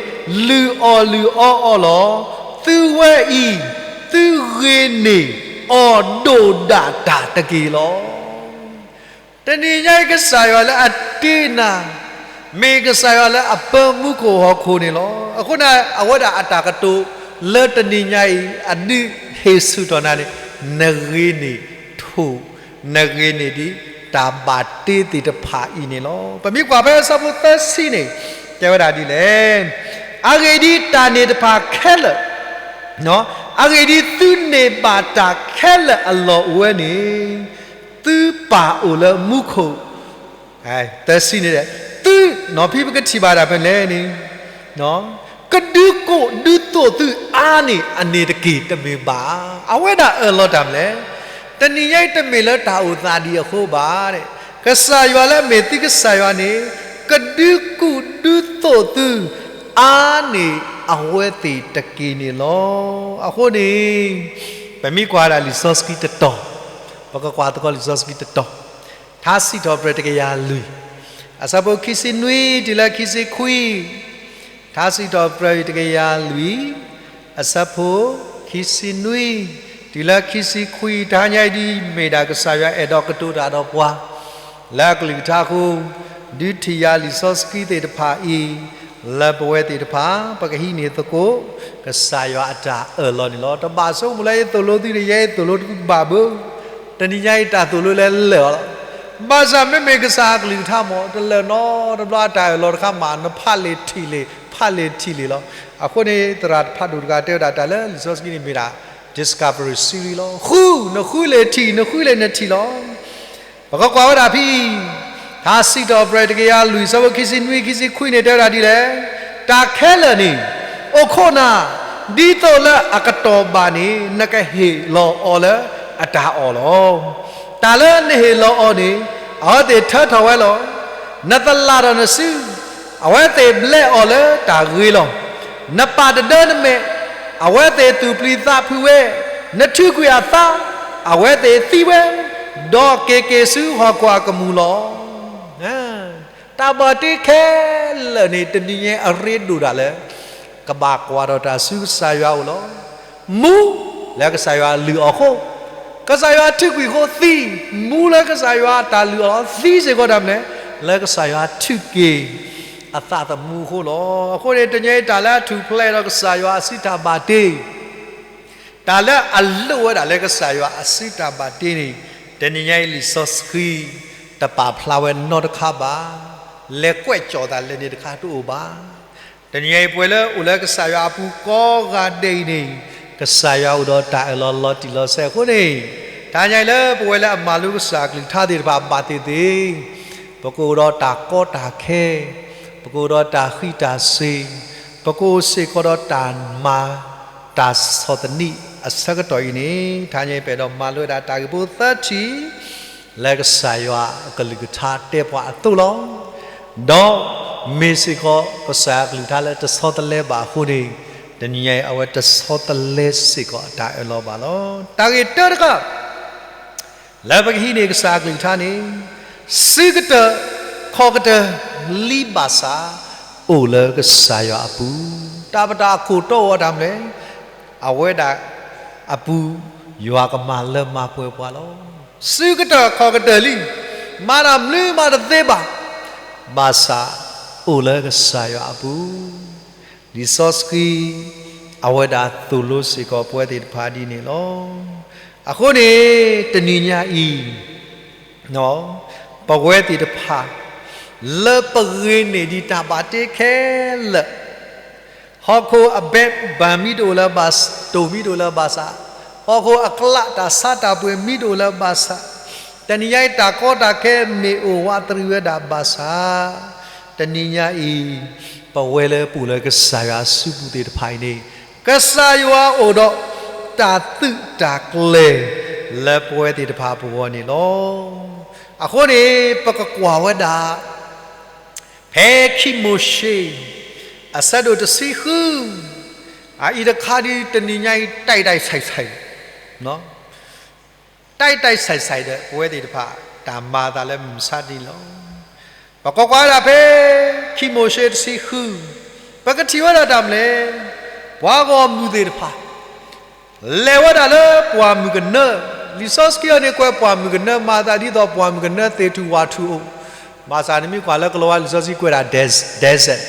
လုၢ်အီၣ်လုၢ်အီအီၤလီၤ. သုဝဲအံၤ, သုဂ့ၤန့ၢ်အီၤဒိၣ်ဒၣ်တၢ်တက့ၢ်လီၤ. တနံၤညါအံၤကစၢ်ယွၤလၢအတ့နၤ, မ့ၢ်ကစၢ်ယွၤလၢအပၢမူခိၣ်ဟီၣ်ခိၣ်န့ၣ်လီၤ. အဃိန့ၣ် အဝဲဒၣ်အတၢ်ကတိၤလၢတနံၤညါအံၤ အဒုးဟ့ၣ်ဆူၣ်ထီၣ်နၤန့ၣ် နဂ့ၤန့ၢ်ထိၣ်, နဂ့ၤန့ၢ်ဒံးတၢ်ဘၣ်တ့သ့ၣ်တဖၣ်အံၤန့ၣ်လီၤ. ပမ့ၢ်ကွၢ်ဖဲအဆၢဖိသၢဆံန့ၣ် တဲဝဲဒၣ်ဒ်လဲၣ်, အဂ့ၢ်ဒ်အံၤ, တၢ်န့ၣ်တဖၣ်ခဲလၢာ်, အဂ့ၢ်ဒ်အံၤ, သုန့ၢ်ဘၣ်တၢ်ခဲလၢာ်အလီၢ်အိၣ်ဝဲန့ၣ် သုပၢ်အိၣ်လၢမူခိၣ် သၢဆံန့ၣ်, သု, နီၢ်ဖံပကထံၣ်ဘၣ်ဒၣ်ဖဲလဲၣ်န့ၣ်, ကဒုးကိးဒုးသိးသုအါန့ၢ်အန့ၣ်တက့ၢ်, တမ့ၢ်ဘၣ်ဧါ. အဝဲဒၣ်အၢၣ်လီၤတၢ်မနုၤလဲၣ်. တနံၤညါအံၤတမ့ၢ်လၢတၢ်အိၣ်သးဒ်အဃိဘၣ်, ကစၢ်ယွၤလၢအမ့ၢ်သုကစၢ်ယွၤန့ၣ် ကဒုးကိးဒုးသိးသု အါန့ၢ်အဝဲသ့ၣ်တက့ၢ်န့ၣ်လီၤ. အဃိန့ၣ် ပမ့ၢ်ကွၢ်ဒၣ်လံာ်စီဆှံတတီၤ, ပကကွၢ်သကိးလံာ်စီဆှံတတီၤ, ထါစံးထီၣ်ပတြၢၤတကယၤလွံၢ်, အဆၢဖိခံဆံနွံတုၤလၢခံဆံခွံ, ထါစံးထီၣ်ပတြၢၤတကယၤလွံၢ်, အဆၢဖိခံဆံနွံ တုၤလၢခံဆံခွံ, တဟါညါအံၤဒ်မ့ၢ်ဒၣ်ကစၢ်ယွၤအဲၣ်ဒိးကတိၤတၢ်ဒီးပှၤ လၢအကလုၢ်ကထါအဃိ, ဒုးထံၣ်ယၤလံာ်စီဆှံသ့ၣ်တဖၣ်အံၤ, လၢပဝဲသ့ၣ်တဖၣ် ပကဟံးန့ၢ်သကိး ကစၢ်ယွၤအတၢ်အၢၣ်လီၤန့ၣ်လီၤ. တဘၣ်ဆိကမိၣ်လၢယသိၣ်လိသုန့ၣ် ယဲယသိၣ်လိတဘၣ်ဘၣ်, တနံၤညါအံၤတၢ်သိၣ်လိလၢလၢာ်အီၤလီၤ. ဘၣ်ဆၣ်မ့မ့ၢ်ကစၢ်အကလုၢ်ကထါမ့ၢ် တလၢာ်နီတဘျီအတၢ်အၢၣ်လီၤတခါမး နဖးလဲၢ်ထံၣ်လဲၢ် ဖးလဲၢ်ထံၣ်လဲၢ်လီၤ. အဃိန့ၣ် သရၣ်ဖးဒိၣ်တဂၤတဲဝဲဒၣ်တၢ်လၢလံာ်စီဆှံန့ၣ်မ့ၢ်ဒၣ် Discovery Series လီၤ. ဃု, နဃုလဲၢ်ထံၣ် နဃုလဲၢ်နထံၣ်လီၤ. ပကကွၢ်ဝဲဒၣ်ဖဲ ထါစံးထီၣ်ပတြၢၤတကယၤလွံၢ် အဆၢဖိခံဆံနွံ ခံဆံခွံန့ၣ် တဲဝဲဒၣ်ဒ်လဲၣ်, တၢ်ခဲလၢာ်န့ၣ် အိၣ်ခိးနၤ, ဒ်သိးလၢအကတီၢ်ဘၣ်န့ၣ် နကဟ့ၣ်လီၤအီၤလၢအတၢ်အီၣ်လီၤ. တၢ်လၢနဟ့ၣ်လီၤအီၤန့ၣ် အဝဲသ့ၣ်ထၢထီၣ်ဝဲလီၤ. နသလၣ်ဒီးနစု အဝဲသ့ၣ်ဘျဲးအီၤလၢတၢ်ဂ့ၤလီၤ. နပာ်တဒၢနမဲာ်, အဝဲသ့ၣ်သူၣ်ပျံၤသးဖုးဝဲ, နထုးကွံာ်အသး, အဝဲသ့ၣ်သံဝဲ, ဒီးက့ၤက့ၤဆူဟီၣ်ခိၣ်အကမူၣ်လီၤ. တၢ်ဘၣ်တ့ခဲလၢာ်န့ၣ် တနံၤညါအံၤအရ့ဒိၣ်ဒၣ်လၢ ကဘၣ်ကွၢ်ထီၣ်တၢ်ဆူကစၢ်ယွၤအအိၣ်လီၤ. မူလၢကစၢ်ယွၤလုၢ်အီၤအဃိ, ကစၢ်ယွၤထုးကွံာ်အဃိသံ, မူလၢကစၢ်ယွၤတၢ်လုၢ်အီၤလီၤ. သံစ့ၢ်ကီးတၢ်မနုၤလဲၣ်, လၢကစၢ်ယွၤထုးက့ၤအသးသမူအဃိလီၤ. အဃိန့ၣ် တနံၤညါအံၤတၢ်လၢအထူၣ်ဖျဲးဒီးကစၢ်ယွၤအစုတၢ်ဘၣ်တ့ တၢ်လၢအလိၣ်ဝဲဒၣ်လၢကစၢ်ယွၤအစုတၢ်ဘၣ်တ့န့ၣ် တနံၤညါအံၤလံာ်စီဆှံ တပာ်ဖျါဝဲနီတခါဘၣ်. လဲၤကွဲးကၠီၣ်သးလဲၣ်န့ၣ်တခါတအိၣ်ဘၣ်. တနံၤညါအံၤ ပဝဲလၢအိၣ်လၢကစၢ်ယွၤအပူၤကိးဂၤဒဲးအံၤန့ၣ် ကစၢ်ယွၤအိၣ်ဒီးတၢ်အၢၣ်လီၤလီၤတံၢ်လီၤဆဲးအဃိန့ၣ်, တနံၤညါအံၤလၢပဝဲလၢအမၤလိကစၢ်အကလုၢ်ကထါသ့ၣ်တဖၣ်ဘၣ်သ့ၣ်သ့ၣ်, ပကအိၣ်ဒီးတၢ်ကီတၢ်ခဲ, ပကအိၣ်ဒီးတၢ်ဃံးတၢ်စ့ၤ, ပကအိၣ်စ့ၢ်ကီးဒီးတၢ်မၤ တၢ်ဆီၣ်သနံးအဆၢကတီၢ်အံၤန့ၣ်, တနံၤညါအံၤပအဲၣ်ဒိးမၤလိဝဲဒၣ်တၢ်ဂ့ၢ်ဖိသၢထံၣ် လၢကစၢ်ယွၤအကလုၢ်ကထါတဲပှၤအသိးလီၤ. ဒီးမ့ၢ်စ့ၢ်ကီးကစၢ်ယွၤအကလုၢ်ကထါလၢတဆီတလဲဘၣ်အဃိန့ၣ်, တနံၤညါအံၤအဝဲတဆီတလဲစ့ၢ်ကီးအတၢ်အၢၣ်လီၤဘၣ်လီၤ. တၢ်ဂ့ၢ်တၢတခါ လၢပကဟံးန့ၢ်ကစၢ်အကလုၢ်ကထါန့ၣ်, စုကတၢၢ်ခီၣ်ကတၢၢ်လံဘၣ်ဆၣ် အိၣ်လၢကစၢ်ယွၤအပူၤ, တၢ်ပတၢ်အခိၣ်တီအိၣ်တၢ်မနုၤလဲၣ်, အဝဲဒၣ်အပူၤ ယွၤကမၤလၢမၤပှဲၤပှၤလီၤ. စုကတၢၢ်ခီၣ်ကတၢၢ်လံ, မၤတၢ်မနုၤမးတသ့ဘၣ်, ဘၣ်ဆၣ်အိၣ်လၢကစၢ်ယွၤအပူၤ, လံာ်စီဆှံ အဝဲဒၣ်သိၣ်လိစ့ၢ်ကီးပဝဲသ့ၣ်တဖၣ်ဒ်န့ၣ်လီၤ. အဃိန့ၣ် တနံၤညါအံၤ ပဝဲသ့ၣ်တဖၣ် လၢပဂ့ၤန့ၢ်ဒံးတၢ်ဘၣ်တ့ခဲလၢာ်, ဟီၣ်ခိၣ်အဘဲးဘၣ်မ့ၢ်တအိၣ်လၢၤဘၣ်, တိၢ်မ့ၢ်တအိၣ်လၢၤဘၣ်ဆၣ်, ဟီၣ်ခိၣ်အကျးတၢ်ဆါတၢ်ပှ့ၤမ့ၢ်တအိၣ်လၢၤဘၣ်ဆၣ်, တနံၤညါအံၤတၢ်ကီတၢ်ခဲမ့ၢ်အိၣ်ဝးတရံးဝဲဒၣ်ဘၣ်ဆၣ်, တနံၤညါအံၤ ပဝဲလၢပအိၣ်လၢကစၢ်ယွၤအစုပူၤသ့ၣ်တဖၣ်အံၤန့ၣ်, ကစၢ်ယွၤအိၣ်ဒီးတၢ်သုးတၢ်ကျဲၤ လၢပဝဲသ့ၣ်တဖၣ်အပဂီၢ်န့ၣ်လီၤ. အဃိန့ၣ် ပကကွၢ်ဝဲဒၣ် ဖဲခံမိၤၡ့ အဆၢဒိၣ်တဆံဃု, အအံၤတခါဒ်တနံၤညါအံၤ တိုက်တိုက်ဆိုင်ဆိုင်, တိုက်တိုက်ဆိုင်ဆိုင်ဒီး ပဝဲသ့ၣ်တဖၣ် တၢ်မၤအသးလၢမုၢ်မဆါတနံၤလီၤ. ပကွၢ်ကွၢ်ဝဲဒၣ်ဖဲ ခံမိၤၡ့တဆံဃု, ပကထံၣ်ဝဲဒၣ်တၢ်မနုၤလဲၣ်, ပှၤဂီၢ်မုၢ်သ့ၣ်တဖၣ် လဲၤဝဲဒၣ်လၢပှၢ်မုၢ်ကနၢ, လံာ်စီဆှံအံၤန့ၣ် ကွဲးပှၢ်မုၢ်ကနၢ မၤအသးဒ်သိးပှၢ်မုၢ်ကနၢသ့ၣ်ထူၣ်ဝၣ်ထူၣ်အိၣ်, ဘၣ်ဆၣ်နမ့ၢ်ကွၢ်လၢကလံးဝါလံာ်စီဆှံကွဲးဒၣ် desert,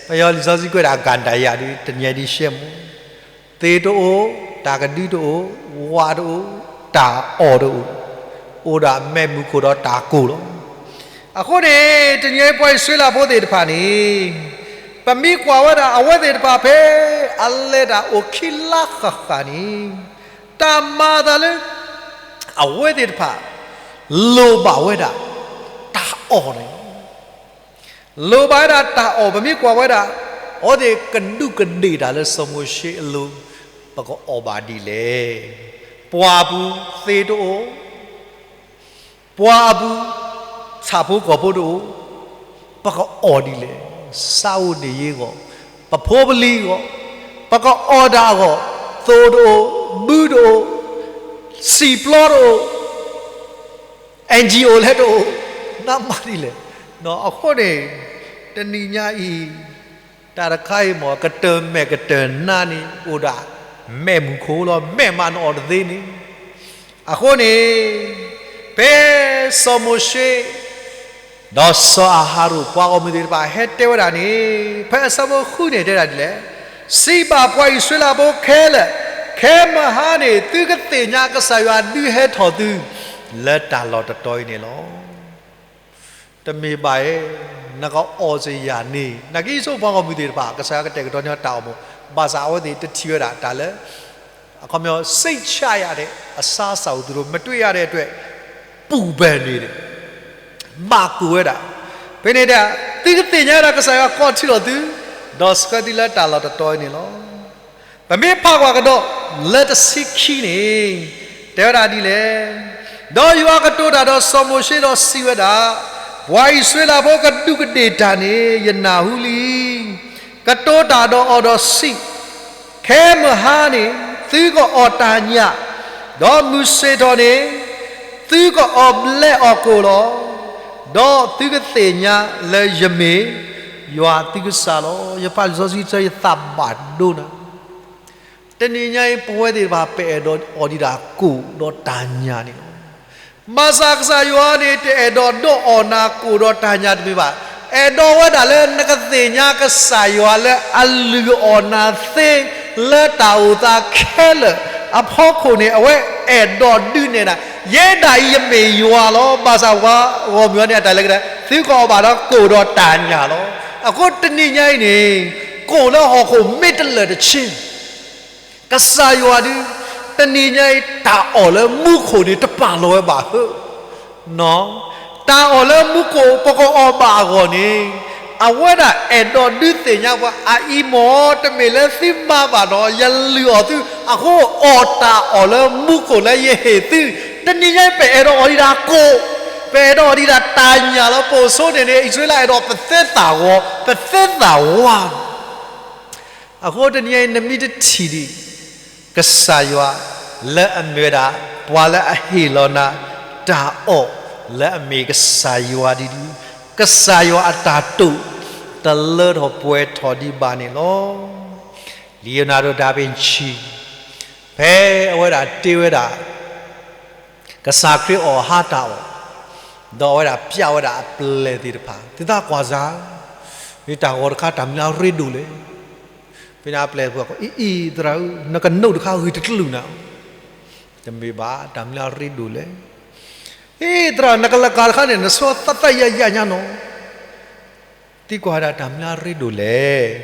ပယီၤလံာ်စီဆှံကွဲးဒၣ် ကန္တာရ ဒ်တနံၤညါဒ်ရှဲမုန် သ့ၣ်တအိၣ်, တၢ်ကဒုတအိၣ်, ဝးတအိၣ်, တၢ်အီၣ်တအိၣ်, အိၣ်ဒၣ်မဲးမုၢ်ခိၣ်ဒီးတၢ်ကိၢ်လီၤ. အဃိန့ၣ် တနံၤအံၤပှၤအံၣ်စရ့လးဖိသ့ၣ်တဖၣ်န့ၣ် ပမ့ၢ်ကွၢ်ဝဲဒၣ်အဝဲသ့ၣ်တဖၣ်ဖဲ အလဲၤတၢ်အိၣ်ခံလါဃၣ်ဃၣ်န့ၣ် တၢ်မၤအသးလၢ အဝဲသ့ၣ်တဖၣ် လိၣ်ဘၣ်ဝဲဒၣ် တၢ်အီၣ်န့ၣ်လီၤ. လိၣ်ဘၣ်ဝဲဒၣ်တၢ်အီၣ် ပမ့ၢ်ကွၢ်ဝဲဒၣ် အဝဲသ့ၣ်ကဒူးကဒ့ၣ်တၢ်လၢစီၤမိၤၡ့အလိၤ ပကအီၣ်ဘၣ်ဒ်လဲၣ်. ပှၤအပူၤသ့တအိၣ်, ပှၤအပူၤ ဆၣ်ဖိကီၢ်ဖိတအိၣ်, ပကအီၣ်ဒ်လဲၣ်. စားဝတ်နေရေးအဂီၢ်, ပဖိပလံၤအဂီၢ်, ပကအီၣ်တၢ်အဂီၢ်, သိၣ်တအိၣ်, ဘုတအိၣ်, စံာ်ပျီတအိၣ် NGO လဲၣ်တအိၣ်, နမၤဒ်လဲၣ်. အဃိန့ၣ် တနံၤညါအံၤ တၢ်တခါအံၤမ့ၢ် ကတၢၢ်မဲာ်ကတၢၢ်နါန့ၣ် အိၣ်ဒၣ် မဲးမုၢ်ခိၣ်လီၤ, မဲးမးနအီၣ်တသ့န့ၣ်. အဃိန့ၣ် ဖဲစီၤမိၤၡ့ ဒီးစီၤအၤဟရိၣ် ပှၤဂီၢ်မုၢ်သ့ၣ်တဖၣ်ဟဲတဲဝဲဒၣ်န့ၣ် ဖဲအဆၢဖိဃုန့ၣ်တဲဒၣ်ဒ်လဲၣ်, စံးဘၣ်ပှၤအံၣ်စရ့လးဖိခဲလၢာ်, ခဲမုၢ်ဟါန့ၣ် သုကသ့ၣ်ညါကစၢ်ယွၤဒုးဟဲထီၣ်သု လၢတၢ်လီၢ်တတီၤအံၤန့ၣ်လီၤ. တမ့ၢ်ဘၣ်ဧါ, နကအီၣ်စ့ၢ်ယၤန့ၣ် နာ်က့ ယဆိကမိၣ်ပှၤဂီၢ်မုၢ်သ့ၣ်တဖၣ် ကစၢ်ယွၤကတဲာ်ကတီၤညီတၢ်အီၣ်မူ, ဘၣ်ဆၣ်အဝဲသ့ၣ်တထံၣ်ဝဲဒၣ်တၢ်လၢ အခီပညီ စိတ်ချရတယ်, အစားအစာကို သူတို့မတွေ့ရတဲ့အတွက် ပူပန်နေတယ်, ဘၣ်ကိၢ်ဝဲဒၣ်. ဖဲန့ၣ်ဒီး သုကသ့ၣ်ညါဒၣ်ကစၢ်ယွၤကိးထီၣ်သု ဒီးဆှၢသုလၢတၢ်လီၢ်တတီၤအံၤန့ၣ်လီၤ. ပမ့ၢ်ဖးကွၢ်ကဒီး လၢတဆံခံန့ၣ် တဲဝဲဒၣ်ဒ်လဲၣ်, ဒီးယွၤကတိၤတၢ်ဒီးစီၤမိၤၡ့ဒီးစံးဝဲဒၣ်, ပှၤအံၣ်စရ့လးဖိကဒူးကဒ့ၣ်တၢ်န့ၣ် ယနၢ်ဟူလံ. ကတိၤတၢ်ဒီးအီၤဒီးစံး, ခဲမုၢ်ဟါန့ၣ် သုကအီၣ်တၢ်ညၣ်, ဒီးမုၢ်ဆ့ၣ်ထီၣ်န့ၣ် သုကအီၣ်ဘျဲးအီၣ်ကိၢ်လီၤ. ဒီးသုကသ့ၣ်ညါလၢယမ့ၢ်ယွၤသုကစၢ်လီၤ. ယပာ်လံာ်စီဆှံဆၢ ယသးဘၣ်ဒိနၤ တနံၤညါအံၤ ပဝဲသ့ၣ်တဖၣ် ပအဲၣ်ဒိးအီၣ်ဒံးတၢ်ကိၢ်ဒီးတၢ်ညၣ်န့ၣ်လီၤ. ဘၣ်ဆၣ်ကစၢ်ယွၤန့ၣ် တအဲၣ်ဒိးဒိးအီၣ်နၤကိၢ်ဒီးတၢ်ညၣ်တမ့ၢ်ဘၣ်. အဲၣ်ဒိးဝဲဒၣ်လၢနကသ့ၣ်ညါကစၢ်ယွၤလၢအလုၢ်အီၣ်နၤသ့ လၢတၢ်အိၣ်သးခဲလၢာ်အဖီခိၣ်န့ၣ် အဝဲအဲၣ်ဒိးဒုးနဲၣ်နၤ, ယဲဒၣ်အံၤယမ့ၢ်ယွၤလီၤ. ဘၣ်ဆၣ်ပှၤဂီၢ်မုၢ်အီၤန့ၣ် အတၢ်လဲၤကဒီး သုကအီၣ်ဘၣ်ဒီးကိၢ်ဒီးတၢ်ညၣ်လီၤ. အဃိတနံၤညါအံၤန့ၣ် ကိၢ်လၢဟီၣ်ခိၣ်မ့ၢ်တလၢာ်တဆ့ ကစၢ်ယွၤဒုး တနံၤညါအံၤ တၢ်အီၣ်လၢမူခိၣ်န့ၣ် တပာ်လီၤဝဲဘၣ်ဧၢ. တၢ်အီၣ်လၢမူခိၣ် ပကအီၣ်ဘၣ်အဂီၢ်န့ၣ် အဝဲဒၣ်အဲၣ်ဒိးဒုးသ့ၣ်ညါပှၤ အအံၤမ့ၢ်တမ့ၢ်လၢသုမၤဘၣ်ဒီး ယလုၢ်အီၣ်သု, အဃိအီၣ်တၢ်အီၣ်လၢမူခိၣ်လၢယဟ့ၣ်သု. တနံၤညါအံၤ ပအဲၣ်ဒိးအီၣ်ဒံးတၢ်ကိၢ်, ပအဲၣ်ဒိးအီၣ်ဒံးတၢ်တၢ်ညၣ်လီၤ. ပိာ်ဆိန့ၣ်န့ၣ် အံၣ်စရ့လးအဲၣ်ဒိးပသဲသးဝီ, ပသဲသးဝါ အဃိတနံၤအံၤ နမ့ၢ်တထံၣ်ဒံး ကစၢ်ယွၤလၢအမ့ၢ်ဝဲဒၣ် ပှၤလၢအဟ့ၣ်လီၤနၤ တၢ်အီၣ်လၢအမ့ၢ်ကစၢ်ယွၤဒ်ဒုး, ကစၢ်ယွၤအတၢ်တိာ် တလၢထီၣ်ပှဲၤထီၣ်ဒံးဘၣ်န့ၣ်လီၤ. Leonardo da Vinci ဖဲအဝဲဒၣ်တ့ဝဲဒၣ် ကစၢ်ခရံာ်အီၣ်ဟါတၢ်အီၣ်, ဒီးအဝဲဒၣ်ပျးဝဲဒၣ်အပျဲၢ်သ့ၣ်တဖၣ်, သုသးကွၢ်စၢ်, မ့ၢ်တၢ်ဂီၤတခါ တၢ်မနုၤအရ့ဒိၣ်လဲၣ်. ဖဲန့ၣ်အပျဲၢ်သ့ၣ်တဖၣ်ကိး, အံၤ အံၤ သရၣ်ဧၢ, နကနူးတခါဂ့ၤတကလုာ်နၤ, တမ့ၢ်ဘၣ် တၢ်မနုၤအရ့ဒိၣ်လဲၣ်. အံၤ သရၣ် နကလၤကၤတခါန့ၣ် နဆိသၣ်သၣ်ယၢ်ယၢ်ညါနီၤ သံကွၢ်ဝဲဒၣ်တၢ်မနုၤအရ့ဒိၣ်လဲၣ်.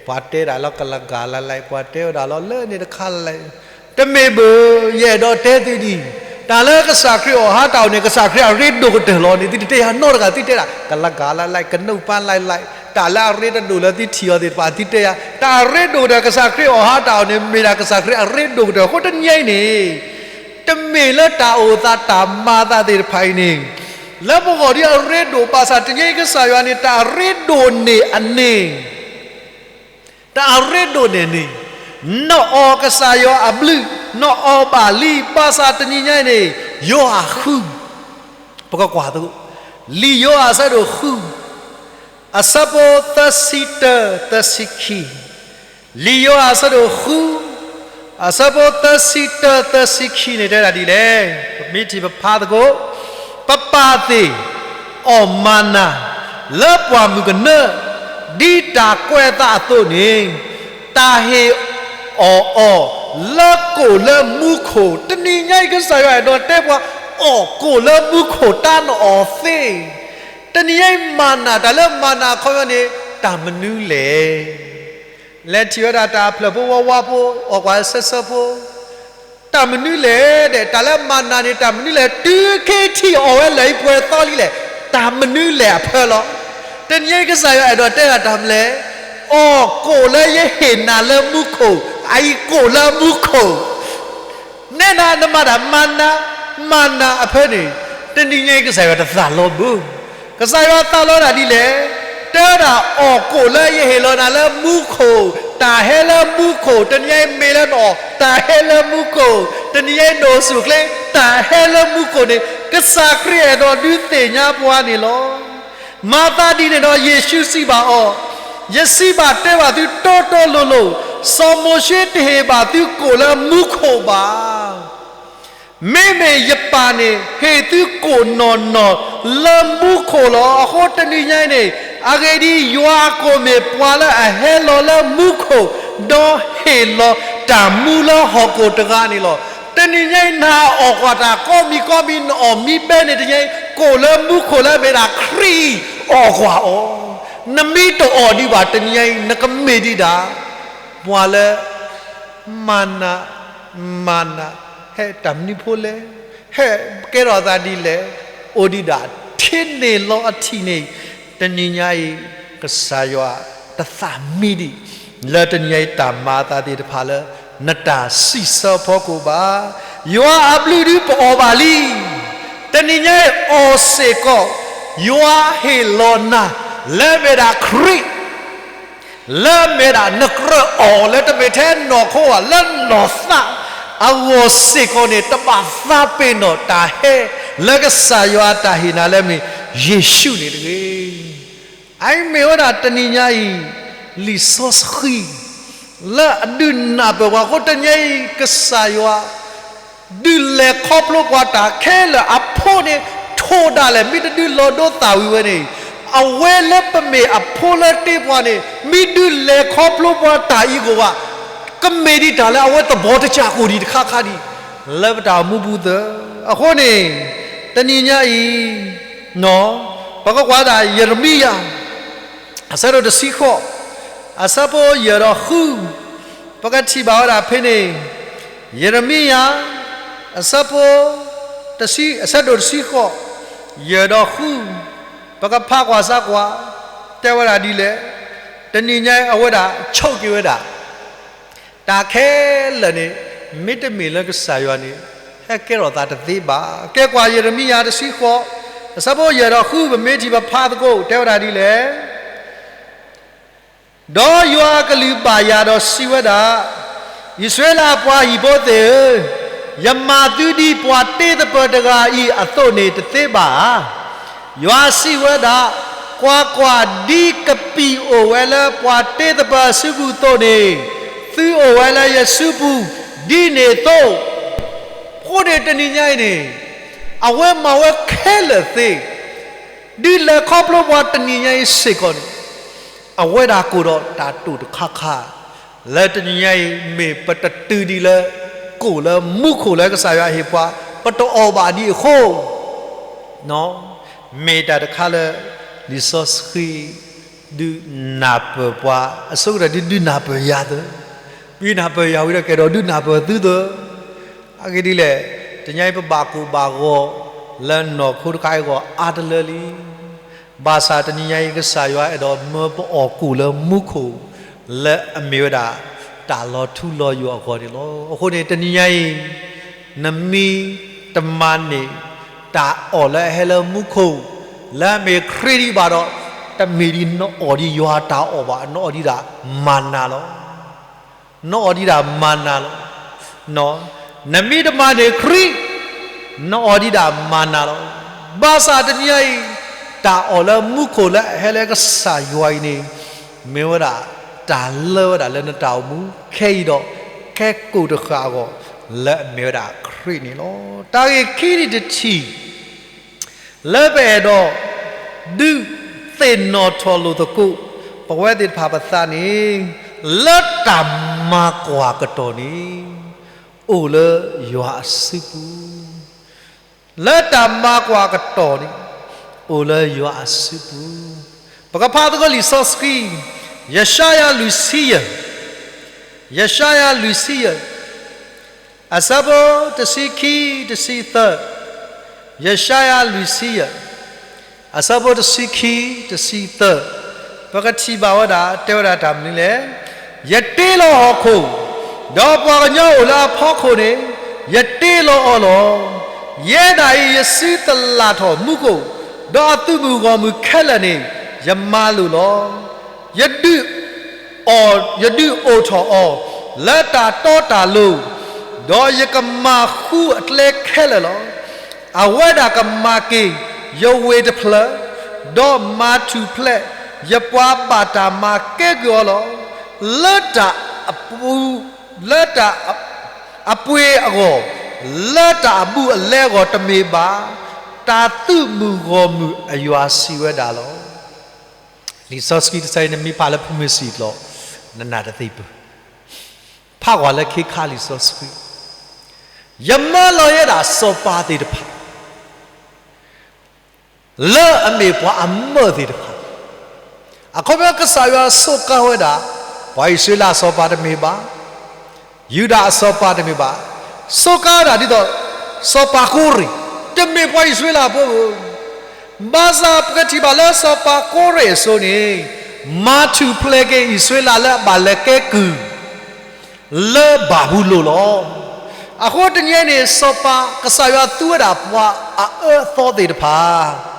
ပှၤတဲဒၣ်လၢကလၤကၤလၢ်လၢ်, ပှၤတဲဝဲဒၣ်လီၤလၢန့ၣ်တခါလၢ်လၢ်, တမ့ၢ်ဘၣ်, ယအဲၣ်ဒိးတဲသုဒ်အံၤ, တၢ်လၢကစၢ်ခရံာ်အီၣ်ဟါတၢ်အီၣ်န့ၣ် ကစၢ်ခရံာ်အရ့ဒိၣ်ကတၢၢ်လီၤန့ၣ် သုတတဲယၤနီတဂၤ, သုတဲဒၣ် ကလၤကၤလၢ်လၢ်, ကနူးပၢ်လၢ်လၢ်, တၢ်လၢအရ့တဒိၣ်လၢသုထံၣ်အီၤသ့ၣ်တဖၣ် သုတဲယၤ, တၢ်အရ့ဒိၣ်ကတၢၢ် ကစၢ်ခရံာ်အီၣ်ဟါတၢ်အီၣ်န့ၣ် မ့ၢ်ဒၣ်ကစၢ်ခရံာ်အရ့ဒိၣ်ကတၢၢ်. အဃိတနံၤအံၤန့ၣ် တမ့ၢ်လၢတၢ်အိၣ်သးတၢ်မၤသးသ့ၣ်တဖၣ်အံၤန့ၣ် လၢပဂီၢ်ဒ်အရ့ဒိၣ်ဘၣ်ဆၣ် တနံၤအံၤကစၢ်ယွၤန့ၣ် တၢ်အရ့ဒိၣ်န့ၢ်အန့ၣ်, တၢ်အရ့ဒိၣ်န့ၢ်န့ၣ်, နအီၣ်ကစၢ်ယွၤအဘျုး, နအီၣ်ဘၣ်လံ, ဘၣ်ဆၣ်တနံၤညါအံၤန့ၣ် ယိၤဟၣ်ဃု, ပကကွၢ်သကိး, လံာ်ယိၤဟၣ်အဆၢဒိၣ်ဃု, အဆၢဖိသၢဆံတၢ သၢဆံခံ လံာ်ယိၤဟၣ်အဆၢဒိၣ်ဃု, အဆၢဖိသၢဆံတၢ သၢဆံခံန့ၣ် တဲဒၣ်ဒ်လဲၣ်, ပမ့ၢ်ထံၣ်ပဖးသကိး, ပပၢ်သ့ၣ်အီၣ်မၤနၤ လၢပှၢ်မုၢ်ကနၢ, ဒ်တၢ်ကွဲးအသးအသိးန့ၣ်, တၢ်ဟ့ၣ်အီၣ်အီၤ လၢကိၣ်လၢမူခိၣ်, တနံၤညါအံၤကစၢ်ယွၤအဲၣ်ဒိးတဲပှၤ အီၣ်ကိၣ်လၢမူခိၣ်တၢ်နအီၣ်သ့. တနံၤညါအံၤမၤနၤ, တၢ်လၢမၤနၤအခီပညီန့ၣ် တၢ်မနုၤလဲၣ်. လဲၤထံၣ်ဝဲဒၣ်တၢ်အဖျၢၣ်ဖိဝါဝါဖိ, အီၣ်ကွၢ်ဆၢဆၢဖိ, တၢ်မနုၤလဲၣ်ဒီး တၢ်လၢမၤနၤန့ၣ် တၢ်မနုၤလဲၣ်, တုၤခဲထံၣ်အီၣ်ဝဲလၢာ်အံၤပှဲၤသီလံလဲၣ်, တၢ်မနုၤလဲၣ်အဖၢလီၤ. တနံၤညါအံၤကစၢ်ယွၤအဲၣ်ဒိးတဲဒၣ်တၢ်မနုၤလဲၣ်, အီၣ်ကိၣ်လၢယဟ့ၣ်နၤလၢမူခိၣ်, အအံၤကိၣ်လၢမူခိၣ် နဲဒၣ်နမၤတၢ်မၤနၤ, မၤနၤအဖၢန့ၣ်, တနံၤညါအံၤကစၢ်ယွၤတသးလီဘၣ်. ကစၢ်ယွၤသးလီဒၣ်ဒ်လဲၣ်, တဲဝဲဒၣ်အီၣ်ကိၣ်လၢယဟ့ၣ်လီၤနၤလၢမူခိၣ်, တၢ်ဟဲလၢမူခိၣ်, တနံၤညါအံၤမ့ၢ်လၢနအီၣ်, တၢ်ဟဲလၢမူခိၣ်, တနံၤညါအံၤနအိၣ်ဆူၣ်အိၣ်ချ့, တၢ်ဟဲလၢမူခိၣ်န့ၣ်, ကစၢ်ခရံာ်အဲၣ်ဒိးဒုးသ့ၣ်ညါပှၤန့ၣ်လီၤ. မၤသးဒ်န့ၣ်ဒီးယ့ၣ်ၡူးစံးဘၣ်အီၤ, ယစံးဘၣ်တဲဘၣ်သုတီတီလိၤလိၤ, စီၤမိၤၡ့တဟ့ၣ်ဘၣ်သုကိၣ်လၢမူခိၣ်ဘၣ်. မ့မ့ၢ်ယပၢ်န့ၣ် ဟ့ၣ်သုကိၣ်နီၢ်နီၢ်လၢမူခိၣ်လီၤ. အဃိတနံၤညါအံၤန့ၣ်, အဂ့ၢ်ဒ်အံၤ, ယွၤအကိၣ်မ့ၢ်ပှၤလၢအဟဲလီၤလၢမူခိၣ်, ဒီးဟ့ၣ်လီၤတၢ်မူလၢဟီၣ်ခိၣ်တဂၤန့ၣ်လီၤ. တနံၤညါအံၤ နဟးအီၣ်ကွၢ်တၢ်ကိးမံၤကိးမံၤ နအီၣ်မ့ၢ်ဘဲန့ၣ် တနံၤညါအံၤ ကိၣ်လၢမူခိၣ်လၢအမ့ၢ်ဒၣ်ခရံာ်အီၣ်ကွၢ်အီၤ, နမ့ၢ်တအီၣ်ဒံးဘၣ် တနံၤညါအံၤ နကမ့ၢ်ဒံးဒၣ် ပှၤလၢ မၤနၤ, မၤနၤ, ဟဲတၢ်မနုၤဖိလဲၣ်, ဟဲကဲထီၣ်သးဒ်လဲၣ်, အိၣ်ဒံးဒၣ်ထံန့ၣ်လီၤအထံးန့ၣ်, တနံၤညါအံၤ ကစၢ်ယွၤတသးမံဒံး လၢတနံၤညါအံၤတၢ်မၤအသးသ့ၣ်တဖၣ်လၢ နတၢ်စံးဆၢဖီခိၣ်ဘၣ်. ယွၤအဘျုးဒုးပအီၣ်ဘၣ်လံ. တနံၤညါအံၤအီၣ်စ့ၢ်ကီး, ယွၤဟ့ၣ်လီၤနၤ လၢအမ့ၢ်ဒၣ်ခရံာ် လၢအမ့ၢ်ဒၣ်နကြၢးအီၣ်လၢတမ့ၢ်ထဲနီၢ်ခိဘၣ် လၢနီၢ်သးအဂီၢ်စ့ၢ်ကီးန့ၣ် တဘၣ်သးပ့ၤနီၣ်တၢ်ဟဲ လၢကစၢ်ယွၤအတၢ်ဟ့ၣ်နၤလၢအမ့ၢ်ယ့ၣ်ၡူးန့ၣ်တဂ့ၤ. အအံၤမ့ၢ်ဝဲဒၣ်တနံၤညါအံၤ လံာ်စီဆှံ လၢအဒုးနၢ်ပၢၢ်ပှၤအဃိ တနံၤညါအံၤ ကစၢ်ယွၤ ဒုးလဲၤခီဖျိပှၤတၢ်ခဲလၢာ်အဖိန့ၣ် ထိၣ်ဒၣ်လဲာ် မ့ၢ်တဒုးလီၤဒိသၣ်ဝံၤဝဲန့ၣ်, အဝဲလၢပမ့ၢ်အဖိလၢတ့ပှၤန့ၣ် မ့ၢ်ဒုးလဲၤခီဖျိပှၤတၢ်အံၤအဂီၢ်ဘၣ်, ကမ့ၢ်ဒံးတၢ်လၢအဝဲသဘီတကၢ်ကိၣ်ဒံးတခါခါဒံး လၢပတၢ်အိၣ်မူပူၤသၢ. အဃိန့ၣ် တနံၤညါအံၤ ပကကွၢ်ဒၣ်ယံးရမံယၤ အဆၢဒိၣ်တဆံဃိး, အဆၢဖိယဲၢ်ဒီးဃု, ပကထံၣ်ဘၣ်ဝဲဒၣ်ဖဲန့ၣ်, ယံးရမံယၤ အဆၢဖိ အဆၢဒိၣ်တဆံဃိး, ယဲၢ်ဒီးဃု, ပကဖးကွၢ်စၢ်ကွၢ်, တဲဝဲဒၣ်ဒ်လဲၣ်, တနံၤညါအံၤအဝဲဒၣ်ဆိးက့ၤဝဲဒၣ် တၢ်ခဲလၢာ်န့ၣ် မ့တမ့ၢ်လၢကစၢ်ယွၤန့ၣ် ဟဲကဲထီၣ်သးတသ့ဘၣ်. ကဲကွၢ်ယံးရမံယၤတဆံဃိး, အဆၢဖိယဲၢ်ဒီးဃု ပမ့ၢ်ထံၣ်ပဖးသကိး တဲဝဲဒၣ်ဒ်လဲၣ်. ဒီးယွၤအကလုၢ်ဘၣ်ယၤဒီးစံးဝဲဒၣ်, အံၣ်စရ့လးအပှၤဟံၣ်ဖိသ့ၣ်ဧၢ, ယမၤသုဒ်ပှၤတ့သပၢၤတဂၤအံၤအသိးန့ၣ်တသ့ဘၣ်ဧါ. ယွၤစံးဝဲဒၣ်, ကွၢ်ကွၢ်, ဒ်ကပံာ်အိၣ်ဝဲလၢပှၤတ့သပၢၤအစုပူၤအသိးန့ၣ်, သုအိၣ်ဝဲလၢယစုပူၤဒ်န့ၣ်အသိး. အဃိန့ၣ်တနံၤညါအံၤန့ၣ် အဝဲမၤဝဲခဲလၢာ်သ့ ဒ်လဲၤခီဖျိပှၤတနံၤညါအံၤစ့ၢ်ကီးန့ၣ်, အဝဲဒၣ်ကိၣ်ဒီးတၢ်တိာ်တခါခါ, လၢတနံၤညါအံၤ မ့ၢ်ပတတုၤဒံးလၢ ကိၣ်လၢမူခိၣ်လၢကစၢ်ယွၤဟ့ၣ်ပှၤ ပတအီၣ်ဘၣ်ဒံးအဃိ, မ့ၢ်တၢ်တခါလၢ လံာ်စီဆှံ ဒုးနၢ်ပၢၢ်ပှၤ အဆိကတၢၢ်ဒုးဒုးနၢ်ပၢၢ်ယၤသၢ, ဒုးနၢ်ပၢၢ်ယၤဝံၤဒီးကအဲၣ်ဒိးဒုးနၢ်ပၢၢ်သုသၢ. အဂ့ၢ်ဒ်လဲၣ်, တနံၤညါအံၤပဘၣ်ကိၣ်ဘၣ်ဂီၤ လၢနီၢ်ခိတခါအံၤအဂီၢ်အါတလၢလံ. ဘၣ်ဆၣ်တနံၤညါအံၤ ကစၢ်ယွၤအဲၣ်ဒိးမၢပအီၣ်ကိၣ်လၢမူခိၣ် လၢအမ့ၢ်ဝဲဒၣ် တၢ်လီၤထူလီၤယိာ်အဂီၢ်န့ၣ်လီၤ. အဃိန့ၣ် တနံၤညါအံၤ နမ့ၢ်တမၤန့ၢ် တၢ်အီၣ်လၢအဟဲလၢမူခိၣ် လၢအမ့ၢ်ခရံာ်ဒံးဘၣ်ဒီး တမ့ၢ်ဒ်နအီၣ်ဒံးယွၤတၢ်အီၣ်ဘၣ်, နအီၣ်ဒံးဒၣ်မၤနၤလီၤ. နအီၣ်ဒံးဒၣ်မၤနၤလီၤ. နမ့ၢ်တမၤန့ၢ်ခရံာ် နအီၣ်ဒံးဒၣ်မၤနၤလီၤ. ဘၣ်ဆၣ်တနံၤညါအံၤ တၢ်အီၣ်လၢမူခိၣ်လၢအဟဲလၢကစၢ်ယွၤအံၤန့ၣ် မ့ၢ်ဝဲဒၣ် တၢ်လၢဝဲဒၣ်လၢနတၢ်အိၣ်မူခဲအံၤဒီး ခဲကိာ်တဃၣ်အဂီၢ် လၢအမ့ၢ်ဝဲဒၣ်ခရံာ်န့ၣ်လီၤ. တၢ်ဂ့ၢ်ခံနံၣ်တထံၣ် လၢပအဲၣ်ဒိး ဒုးသ့ၣ်နီၣ်ထီၣ်လိာ်သကိး ပဝဲသ့ၣ်တဖၣ်ပသးန့ၣ် လၢတၢ်မၤကွၢ်ကတီၢ်န့ၣ် အိၣ်လၢယွၤအစုပူၤ, လၢတၢ်မၤကွၢ်အကတီၢ်န့ၣ် အိၣ်လၢယွၤအစုပူၤ. ပကဖးသကိးလံာ်စီဆှံ, ယၡါယၤလွံၢ်ဆံယဲၢ်, ယၡါယၤလွံၢ်ဆံယဲၢ်, အဆၢဖိတဆံခံ, တဆံသၢ, ယၡါယၤလွံၢ်ဆံယဲၢ် အဆၢဖိတဆံခံ, တဆံသၢ, ပကထံၣ်ဘၣ်ဝဲဒၣ် တဲဝဲဒၣ်တၢ်မနုၤလဲၣ်. ယတ့လီၤဟီၣ်ခိၣ်, ဒီးပှၤကညီအိၣ်လၢအဖီခိၣ်န့ၣ်, ယတ့လီၤအီၤလီၤ. ယဲဒၣ်အံၤ ယစုသလၣ်ထီၣ်မူခိၣ်, ဒီးအသုးမုၢ်ဂီၢ်မုၢ်ခဲလၢာ်န့ၣ် ယမၤလိာ်လီၤ. ယဒုး အီၤ, ယဒုးအိၣ်ထီၣ်အီၤ လၢတၢ်တီတၢ်လိၤ, ဒီးယကမၤဃူအကျဲခဲလၢာ်လီၤ. အဝဲဒၣ်ကမၤက့ၤယဝ့ၢ်တဖျၢၣ်, ဒီးမၤထူၣ်ဖျဲးယပှၤဘၣ်တၢ်မၤကဲကုၢ်အီၤလီၤ. လၢတၢ်အပူ, လၢတၢ်အပှ့ၤအဂီၢ်, လၢတၢ်အဘူးအလဲအဂီၢ်တမ့ၢ်ဘၣ်, တၢ်သုးမုၢ်ဂီၢ်မုၢ်အယွၤစံးဝဲဒၣ်လီၤ. လံာ်စီဆှံတဆၢအံၤန့ၣ် မ့ၢ်ဖးလၢဖုမုၢ်စံၣ်ကျီၤ, နနာ်တသ့ပူၤ, ဖးကွၢ်လၢခ့ခါလံာ်စီဆှံ, ယမၢလီၤယဲဒၣ်စီၤပၤသ့ၣ်တဖၣ် လၢအမ့ၢ်ပှၤအမၢသ့ၣ်တဖၣ်, အခီပညီကစၢ်ယွၤစူးကါဝဲဒၣ် ပှၤအံၣ်စရ့လးအစီၤပၤတမ့ၢ်ဘၣ်, ယူဒၤအစီၤပၤတမ့ၢ်ဘၣ်, စူးကါဝဲဒၣ်ဒ်သိး စီၤပၤကိရ့ၣ် တမ့ၢ်ပှၤအံၣ်စရ့လးဖိဧၢ, ဘၣ်ဆၣ်ပကထံၣ်ဘၣ်လၢစီၤပၤကိရ့ၣ်အစိၤန့ၣ် မၤထူၣ်ဖျဲးက့ၤအံၣ်စရ့လးလၢအဘၣ်လဲၤကဲကုၢ် လၢဘၤဘူလိၣ်လီၤ. အဃိတနံၤအံၤန့ၣ် စီၤပၤ ကစၢ်ယွၤသူဝဲဒၣ်ပှၤအအၢအသီသ့ၣ်တဖၣ်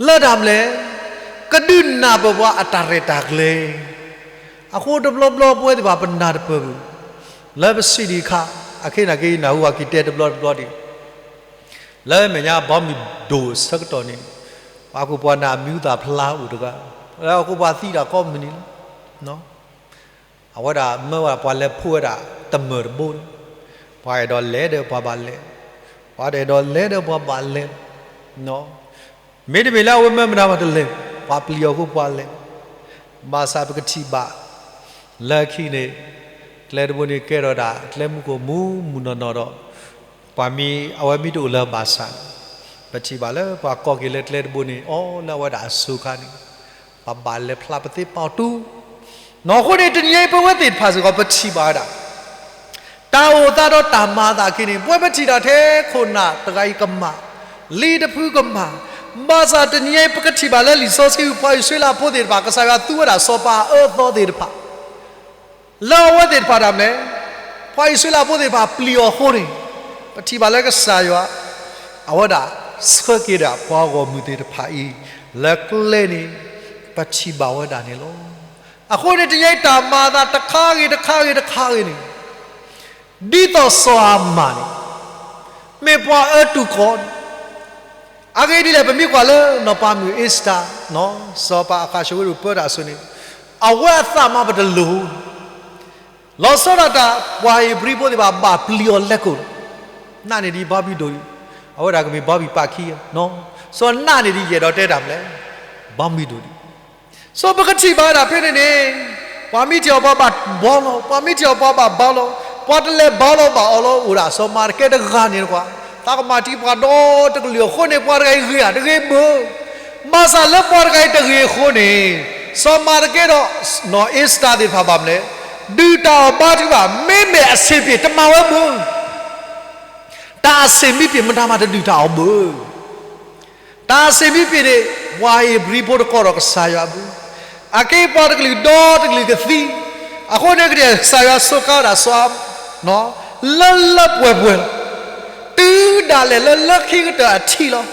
လၢတၢ်မနုၤလဲၣ်, ကဒုးနၢ်ပၢၢ်ပှၤအတၢ်ရဲၣ်တၢ်ကျဲၤ, အဃိတဘျီဘျီပဝဲသ့ၣ်တဖၣ်ပနၢ်တပၢၢ်ဘၣ်, လၢပစံးဒံးအခါ, အခဲအံၤန့ၣ်က့ၤ ယနၢ်ဟူဘၣ်က့ၤတဲတဘျီတဘျီဒံး, လၢမဲာ်ညါဘီမုၢ်ဒိၣ်အဆၢကတီၢ်န့ၣ်, ပှၤဟီၣ်ခိၣ်ပှၤနၢ်မံၤသၣ်ဖျါအိၣ်တဂၤ, လၢဟီၣ်ခိၣ်ပှၤသံတၢ်ကိးမုၢ်နံၤလီၤ. အဝဲဒၣ်မၢဝဲဒၣ်ပှၤလဲၤဖှိၣ်ဝဲဒၣ်တမၢၢ်တဘိန့ၣ်, ပှၤအဲၣ်ဒိးလဲၤဒီးပှၤဘၣ်လဲၤ, ပှၤတအဲၣ်ဒိးလဲၤဒီးပှၤဘၣ်လဲၤ, မ့တမ့ၢ်လၢအဝဲမၢမတၤမၤတလဲၤ, ပှၤပျံၤအီၤအဃိပှၤလဲၤ, ဘၣ်ဆၣ်ပကထံၣ်ဘၣ် လၢခံန့ၣ်, ကျဲတဘိန့ၣ်ကဲထီၣ်ဒၣ် ကျဲမုၢ်ကိၣ်မူးမုၢ်နီၢ်နီၢ်ဒီး, ပှၤမ့ၢ်အဝဲမ့ၢ်တအိၣ်လၢၤဘၣ်ဆၣ်, ပထံၣ်ဘၣ်လၢပှၤကိးက့ၤလၢကျဲတဘိန့ၣ် အိၣ်လၢအဝဲဒၣ်အစိၤခါန့ၣ်, ပဘၣ်လဲၤဖျါပသ့ပာ်အီၤတူၢ်, နီၢ်အဃိန့ၣ် တနံၤအံၤပဝဲသ့ၣ်တဖၣ်စ့ၢ်ကီး ပထံၣ်ဘၣ်ဝဲဒၣ် တၢ်အိၣ်သးဒီးတၢ်မၤအသးအခံန့ၣ် ပဝဲပထံၣ်တၢ်ထဲခိၣ်နၢ်တဂၤအံၤကမၣ်, လံၤတဖုကမၣ်, ဘၣ်ဆၣ်တနံၤအံၤ ပကထံၣ်ဘၣ်လၢလံာ်စီဆှံပူၤ ပှၤအံၣ်စရ့လးဖိသ့ၣ်တဖၣ် ကစၢ်ယွၤသူဝဲဒၣ်စီၤပၤအအၢအသီသ့ၣ်တဖၣ် လၢအဝဲသ့ၣ်တဖၣ်တၢ်မနုၤလဲၣ်, ပှၤအံၣ်စရ့လးဖိသ့ၣ်တဖၣ်ပျံၤအီၤအဃိန့ၣ်, ပထံၣ်ဘၣ်လၢကစၢ်ယွၤ အဝဲဒၣ်ဆှၢက့ၤဒၣ်ပှၤဂီၢ်မုၢ်သ့ၣ်တဖၣ်အံၤ လၢကျဲန့ၣ် ပထံၣ်ဘၣ်ဝဲဒၣ်န့ၣ်လီၤ. အဃိန့ၣ် တနံၤအံၤတၢ်မၤအသးတခါဂ့ၤတခါဂ့ၤတခါဂ့ၤန့ၣ်, ဒ်သိးစီၤဟၤမၣ်န့ၣ် မ့ၢ်ပှၤအၢတုၤကီၢ်န့ၣ်, အဂ့ၢ်ဒ်လဲၣ် ပမ့ၢ်ကွၢ်လၢနီၢ်ပၤမုၣ်အ့စတၢၤ, စီၤပၤအဃးၡိဝ့ရူၢ်ပၢတၢ်အစိၤန့ၣ်, အဝဲအသးမၤပတလိၤ, လီၤဆီဒၣ်တၢ်ပှၤဧ့ၤဘြံၤဖိသ့ၣ်တဖၣ် ဘၣ်ပျံၤအီၤလဲကိၣ်, နာ်န့ၢ်ဒံးဘီဘံၣ်ဒိၣ်ဒံး, အဝဲဒၣ်ကမ့ၢ်ဘီဘံၣ်ပာ်ခံ, စီၤနာ်န့ၢ်ဒံးယအဲၣ်ဒိးတဲတၢ်မနုၤလဲၣ်, ဘီဘံၣ်ဒိၣ်ဒံး စီၤပကထံၣ်ဘၣ်ဝဲဒၣ်ဖဲန့ၣ်န့ၣ်, ပှၤမ့ၢ်ထံၣ်အီၤပှၤဘၣ်ဘီလီၤ, ပှၤမ့ၢ်ထံၣ်အီၤပှၤဘၣ်ဘီလီၤ, ပှၤတလဲၤဘီလီၤဘၣ်အီၤလီၤ အိၣ်ဒၣ်စီၤမၤတကဲတဂၤန့ၣ်တကွၢ်, သးကမၤတံာ်ပှၤဒီတကလုာ်အဃိန့ၣ် ပှၤတဂၤအံၤဂ့ၤဧါ, တဂ့ၤဘၣ်. ဘၣ်ဆၣ်လၢပှၤတဂၤအံၤတဂ့ၤအဃိန့ၣ်, စီၤမၤတကဲဒီး နီၢ်အ့စတၢၤသ့ၣ်တဖၣ်ဘၣ်မနုၤလဲၣ်, ဒုၣ်တၢ်အီၣ်ဘါထုကဖၣ်, မ့မ့ၢ်အဆ့ၣ်ပ့ၣ်တမၤဝဲဘၣ်. တၢ်အဆ့ၣ်မ့ၢ်ပ့ၣ်မတၤမၤတဒုၣ်တၢ်အီၣ်ဘၣ်. တၢ်အဆ့ၣ်မ့ၢ်ပ့ၣ်န့ၣ်, ပှၤဧ့ၤဘြံၤဖိတကိးဒီးကစၢ်ယွၤအပူၤ, အက့ပှၤတကလုာ်ဒီတကလုာ်ကသံ, အဃိန့ၣ်ကဒဲးကစၢ်ယွၤစူးကါဝဲဒၣ်စီၤ, လၢလၢပှဲၤပှဲၤလီၤ. တုၤဒၣ်လဲာ်လၢလၢခံကတၢၢ်အထံးလီၤ.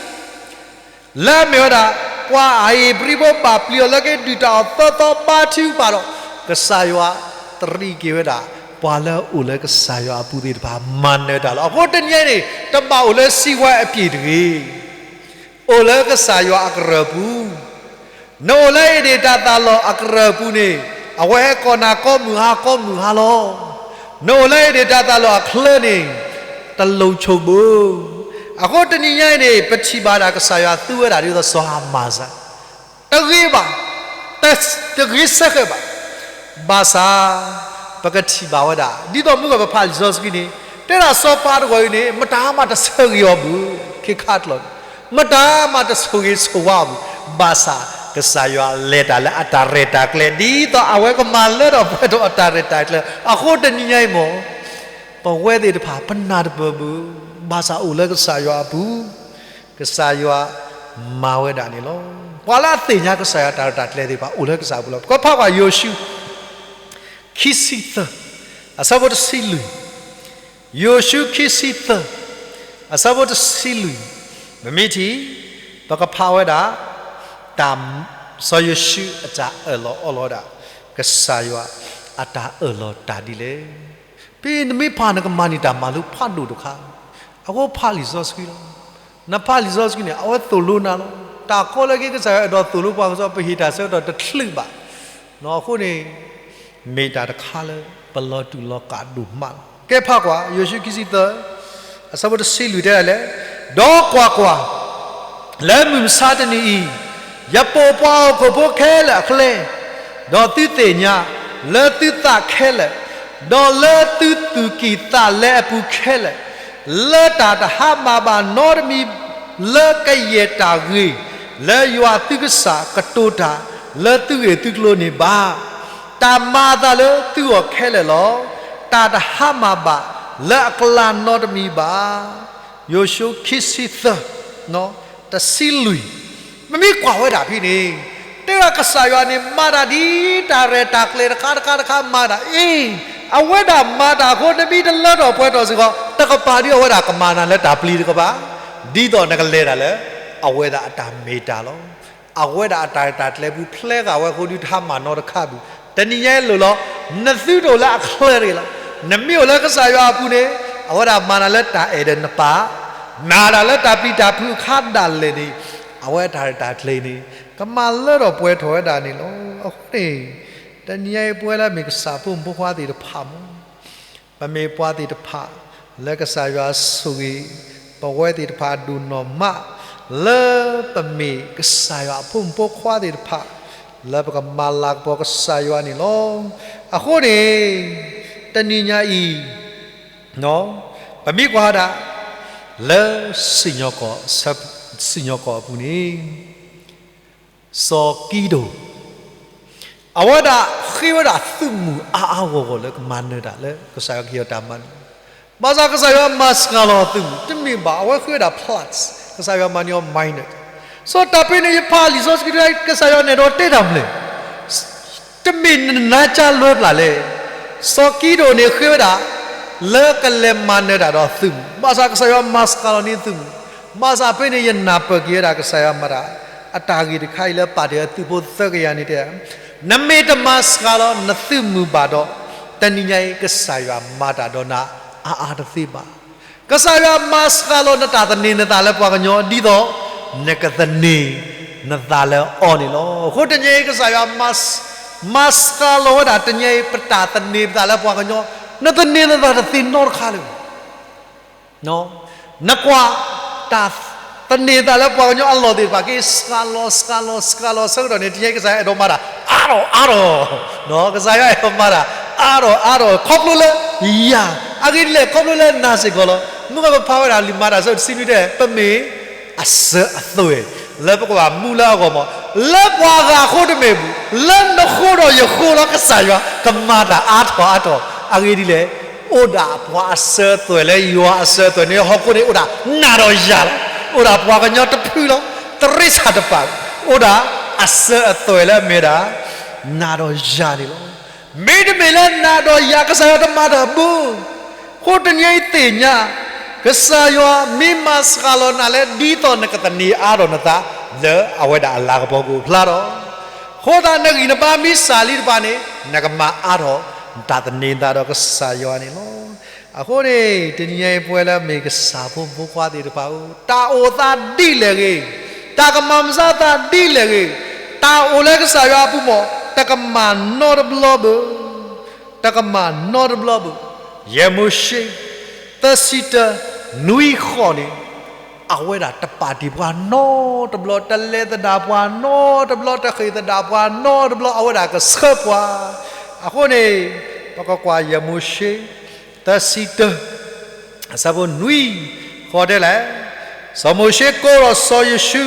လၢအမ့ၢ်ဝဲဒၣ်, ပှၤဧ့ၤဘြံၤဖိဘၣ်ပျံၤအီၤလၢက့ဒုၣ်တၢ်အီၣ်သၢသီဘါထုကဖၣ်ဒီး, ကစၢ်ယွၤတရံးက့ၤဝဲဒၣ်, ပှၤလၢအအိၣ်လၢကစၢ်ယွၤအပူၤသ့ၣ်တဖၣ်မၤနၢၤတၢ်လီၤ. အဃိတနံၤအံၤန့ၣ် တဘၣ်အိၣ်လၢစံးဝဲအပျ့ၢ်တဂ့ၤ. အိၣ်လၢကစၢ်ယွၤအကရၢၢ်ပူၤ, နအိၣ်လၢအ့ဒ့ၣ်တၢ်သၣ်လီၢ်အကရၢၢ်ပူၤန့ၣ်, အဝဲဟဲကိးနၤကိးမုၢ်ဟါကိးမုၢ်ဟါလီၤ. နအိၣ်လၢအ့ဒ့ၣ်တၢ်သၣ်လီၢ်အချၢန့ၣ်, တလိၤဆိးဘၣ်. အဃိတနံၤညါအံၤန့ၣ် ပထံၣ်ဘၣ်ဒၣ်ကစၢ်ယွၤသူဝဲဒၣ်ဒ်သိးစီၤဟၤမၣ်စၢ်, တဂ့ၤဘၣ်, တဂ့ၤစဲဃဲးဘၣ်. ဘၣ်ဆၣ်, ပကထံၣ်ဘၣ်ဝဲဒၣ် ဒ်သိးမုၢ်ဂီၤပဖးလံာ်စီဆှံန့ၣ်, တဲဒၣ်စီၤပၤတဂီၤအံၤန့ၣ် မတၤမးတဆိၣ်ဂ့ၤအီၤဘၣ်, ခ့ခါတလီၤန့ၣ် မတၤမးတဆိၣ်ဂ့ၤဆိၣ်ဝါအီၤဘၣ်. ဘၣ်ဆၣ်ကစၢ်ယွၤလဲၤတၢ်လၢအတၢ်ရဲၣ်တၢ်ကျဲၤ ဒ်သိးအဝဲကမၤလၢထီၣ်ပှဲၤထီၣ်အတၢ်ရဲၣ်တၢ်ကျဲၤ. အဃိတနံၤညါအံၤမ့ၢ် ပဝဲသ့ၣ်တဖၣ် ပနၢ်တပၢၢ်ဘၣ်, ဘၣ်ဆၣ်အိၣ်လၢကစၢ်ယွၤအပူၤ, ကစၢ်ယွၤမၤဝဲဒၣ်န့ၣ်လီၤ. ပှၤလၢအသ့ၣ်ညါကစၢ်ယွၤတၢ်ရဲၣ်တၢ်ကျဲၤသ့ၣ်တဖၣ် အိၣ်လၢကစၢ်အပူၤလီၤ. ပကဖးကွၢ်ယိၤၡူ ခံဆံသၢ, အဆၢဖိတဆံလွံၢ်, ယိၤၡူခံဆံသၢ, အဆၢဖိတဆံလွံၢ်, ပမ့ၢ်ထံၣ်, ပကဖးဝဲဒၣ် တၢ် စီၤယိၤၡူအတၢ်အၢၣ်လီၤအီလီၤဝဲဒၣ် ကစၢ်ယွၤအတၢ်အၢၣ်လီၤတၢ်ဒ်လဲၣ်. ဖဲနမ့ၢ်ဖးနကမၤန့ၢ်တၢ်မၤလိဖးဒိၣ်တခါ, အဃိဖးလံာ်စီဆှံလီၤ. နဖးလံာ်စီဆှံန့ၣ် အဝဲသိၣ်လိနၤလီၤ. တၢ်ကီလၢက့ၤကစၢ်ယွၤအဲၣ်ဒိးသိၣ်လိပှၤကစီ ပဟ့ၣ်တၢ်ဆၢကတီၢ်တချုးဘၣ် အဃိန့ၣ် မ့ၢ်တၢ်တခါလၢ ပလီၤတူာ်လီၤကာ်ဒိၣ်မးလီၤ. ကဲဖးကွၢ် ယိၤၡူခံဆံသၢ အဆၢဖိတဆံလွံၢ်တဲဒ်လဲၣ်, ဒီးကွၢ်ကွၢ်, လၢမုၢ်မဆါတနံၤအံၤ, ယပိာ်ပှၤဟီၣ်ခိၣ်ဖိခဲလၢာ်အကျဲ, ဒီးသုသ့ၣ်ညါ, လၢသုသးခဲလၢာ်, ဒီးလၢသုသူၣ်ကံၢ်သးလဲအပူၤခဲလၢာ်, လၢတၢ်တဟါမၢ်ဘၣ်နီတမံၤ လၢကယဲၢ်တၢ်ဂ့ၤ လၢယွၤသုကစၢ်ကတိၤတၢ် လၢသုဂ့ၢ်သုကျိၤန့ၣ်ဘၣ်. တၢ်မၤအသးလၢသုဂီၢ်ခဲလၢာ်လီၤ. တၢ်တဟါမၢ်ဘၣ်လၢအကျါနီတမံၤဘၣ်. ယိၤၡူခံဆံသၢ တဆံလွံၢ်, ပမ့ၢ်ကွၢ်ဝဲဒၣ်ဖဲန့ၣ် တဲဝဲဒၣ်ကစၢ်ယွၤန့ၣ် မၤတၢ်ဒ်တၢ်ရဲၣ်တၢ်ကျဲၤတခါတခါတခါမၤတၢ်အံၤ, အဝဲဒၣ်မၤတၢ်အဃိ နမ့ၢ်တလၢထီၣ်ပှဲၤထီၣ်စ့ၢ်ကီး တကပၤဒ်အဝဲဒၣ်ကမၤနၤလၢတၢ်ပျံၤတကပၤ, ဒ်သိးနကလဲၤတၢ်လၢ အဝဲဒၣ်အတၢ်မ့ၢ်တၢ်လီၤ. အဝဲဒၣ်အတၢ်ရဲၣ်တၢ်ကျဲၤပူၤ ဖျဲဂာ်ဝဲအဃိ ဒုးတဟါမၢ်နီတခါဘၣ်. တနံၤညါအံၤလိၣ်လီၤ, နသုတအိၣ်လၢအချၢတဂ့ၤလီၤ. နမ့ၢ်အိၣ်လၢကစၢ်ယွၤအပူၤန့ၣ် အဝဲဒၣ်မၤနၤလၢတၢ်အဲၣ်ဒီးနပၢ်, မၤတၢ်လၢတၢ်ပျံၤတၢ်ဖုးအခါဒၣ်လဲာ်န့ၣ် အဝဲအတၢ်ရဲၣ်တၢ်ကျဲၤန့ၣ် ကမၤလၢထီၣ်ပှဲၤထီၣ်ဝဲဒၣ်န့ၣ်လီၤ. အဃိန့ၣ် တနံၤညါအံၤပဝဲလၢအမ့ၢ်ကစၢ်ဖိမုၣ်ဖိခွါသ့ၣ်တဖၣ်မ့ၢ် ပမ့ၢ်ပှၤသ့ၣ်တဖၣ် လၢကစၢ်ယွၤဆိၣ်ဂ့ၤ ပဝဲသ့ၣ်တဖၣ်ဒိၣ်နီၢ်မး လၢပမ့ၢ်ကစၢ်ယွၤအဖိမုၣ်ဖိခွါသ့ၣ်တဖၣ် လၢပကမၤလၤကပီၤကစၢ်ယွၤန့ၣ်လီၤ. အဃိန့ၣ် တနံၤညါအံၤ ပမ့ၢ်ကွၢ်ဒၣ် လၢစံၣ်ညီၣ်ကွီၢ် စံၣ်ညီၣ်ကွီၢ်အပူၤန့ၣ် စီၤကံဒိၣ် အဝဲဒၣ်ဃ့ဝဲဒၣ်သုးမုၢ်အါအါဂီၢ်ဂီၢ်လၢကမၤနၢၤတၢ်လၢကစၢ်ယွၤကဟ့ၣ်အီၤတၢ်မၤနၢၤ, ဘၣ်ဆၣ်ကစၢ်ယွၤမၤစှၤလီၤအသုးမုၢ် တမ့ၢ်ဘၣ်, အဝဲဃ့ဝဲဒၣ် plus, ကစၢ်ယွၤမၤန့ၢ်အီၤ minus. စီၤတၢ်ဖဲန့ၣ် ယဖးလံာ်စီဆှံ ကစၢ်ယွၤန့ၣ်ဒီးတဲတၢ်မနုၤလဲၣ် တမ့ၢ်နနါကါလွဲပျၢ်လဲၣ်. စီၤကံဒိၣ်န့ၣ်ဃ့ဝဲဒၣ် လၢကလဲၤမၤနၢၤတၢ်ဒီးသုးမုၢ်, ဘၣ်ဆၣ်ကစၢ်ယွၤမၤစှၤလီၤန့ၢ်သုးမုၢ်, ဘၣ်ဆၣ်ဖဲန့ၣ်ယနၢ်ပၢၢ်က့ၤဝဲဒၣ်ကစၢ်ယွၤမၤတၢ် အတၢ်ဂ့ၢ်တခါအံၤလၢပာ်တ့ၢ်အသုးဖိသၢကယၤန့ၣ်တဲ နမ့ၢ်တမၤစှၤလီၤနသုးမုၢ်ဘၣ်ဒီး တနံၤညါအံၤကစၢ်ယွၤမၤတၢ်ဒီးနၤအါအါတသ့ဘၣ်. ကစၢ်ယွၤမၤစှၤလီၤနတၢ်သန့ၤနသးလၢပှၤကညီ ဒ်သိး နကသန့ၤနသးလၢအီၤန့ၣ်လီၤ. အဃိတနံၤအံၤကစၢ်ယွၤ မၤစှၤလီၤဝဲဒၣ်တနံၤအံၤ ပတၢ်သန့ၤပသးလၢပှၤကညီ, နသန့ၤနသးတသ့နီတခါလၢၤဘၣ်. နကွၢ် တၢ်သန့ၤသးလၢပှၤကညီအလီၢ်သ့ၣ်တဖၣ် က့ၤစှၤလီၤ စှၤလီၤ စှၤလီၤဆၢကတီၢ်န့ၣ် တနံၤအံၤကစၢ်ယွၤအဲၣ်ဒိးမၤတၢ် အါထီၣ် အါထီၣ်, ကစၢ်ယွၤအဲၣ်ဒိးမၤတၢ် အါထီၣ် အါထီၣ် ခီဖျိလၢယၤ, အဂ့ၢ်ဒ်လဲၣ် ခီဖျိလၢနၤစ့ၢ်ကီးလီၤ. မုၢ်ဂီၢ်ပဖးဝဲဒၣ်လံာ်မၤတၢ်ဆၢတဆံနွံတဲ ပမ့ၢ် အစၢၤအသွဲၣ် လၢပကဘၣ်မူလၢအဂီၢ်မး, လၢပှၤဂၤအဃိတမ့ၢ်ဘၣ်, လၢနဃိဒီးယဃိလီၤ ကစၢ်ယွၤကမၤတၢ်အါထီၣ်အါထီၣ်, အဂ့ၢ်ဒ်လဲၣ်, အိၣ်ဒၣ်ပှၤအစၢၤအသွဲၣ်လၢယွၤအစၢၤအသွဲၣ်န့ၣ် ဟီၣ်ခိၣ်န့ၣ်အိၣ်ဒၣ်နၤဒီးယၤလီၤ. အိၣ်ဒၣ်ပှၤကညီတဖုလီၤ, တရ့စၢ်တပာ်, အိၣ်ဒၣ်အစၢၤအသွဲၣ်လၢအမ့ၢ်ဒၣ် နၤဒီးယၤန့ၣ်လီၤ. မ့တမ့ၢ်လၢနၤဒီးယၤ ကစၢ်ယွၤတမၤတၢ်ဘၣ်. အဃိတနံၤအံၤသ့ၣ်ညါ, ကစၢ်ယွၤမ့ၢ်မၤစှၤလီၤနၤလၢဒ်သိးနကသန့ၤအါထီၣ်နသး လၢအဝဲဒၣ်အလၤကပီၤကအိၣ်ဖျါထီၣ်, အဃိသတးနဂံၢ်နဘါမ့ၢ်စှၤလံတဖၣ်န့ၣ် နကမၤအါထီၣ်နတၢ်သန့ၤသးဒီးကစၢ်ယွၤန့ၣ်လီၤ. အဃိန့ၣ် တနံၤအံၤပဝဲလၢအမ့ၢ်ကစၢ်ဖိမုၣ်ဖိခွါသ့ၣ်တဖၣ်ဧၢ, တၢ်အိၣ်သးဒ်လဲၣ်ဂ့ၤ, တၢ်ကမၤမုၢ်ဆါသးဒ်လဲၣ်ဂ့ၤ, တၢ်အိၣ်လၢကစၢ်ယွၤအပူၤမး တကမၣ်နီတဘျီဘၣ်, တကမၣ်နီတဘျီဘၣ်. ယဲၢ်မိၤၡ့ သၢဆံတၢ နွံဃိးန့ၣ် အဝဲဒၣ်တပာ်တ့ၢ်ပှၤနီတဘျီ, တလဲၤသဒၣ်ပှၤနီတဘျီ, တဃ့ၢ်သဒၣ်ပှၤနီတဘျီ, အဝဲဒၣ်ကဆှၢပှၤ. အဃိန့ၣ် ပကကွၢ်ယဲၢ်မိၤၡ့ သၢဆံတၢ အဆၢဖိနွံ ဃီတဲလဲၣ်, စီၤမိၤၡ့ကိးဒီးစီၤယိၤၡူ,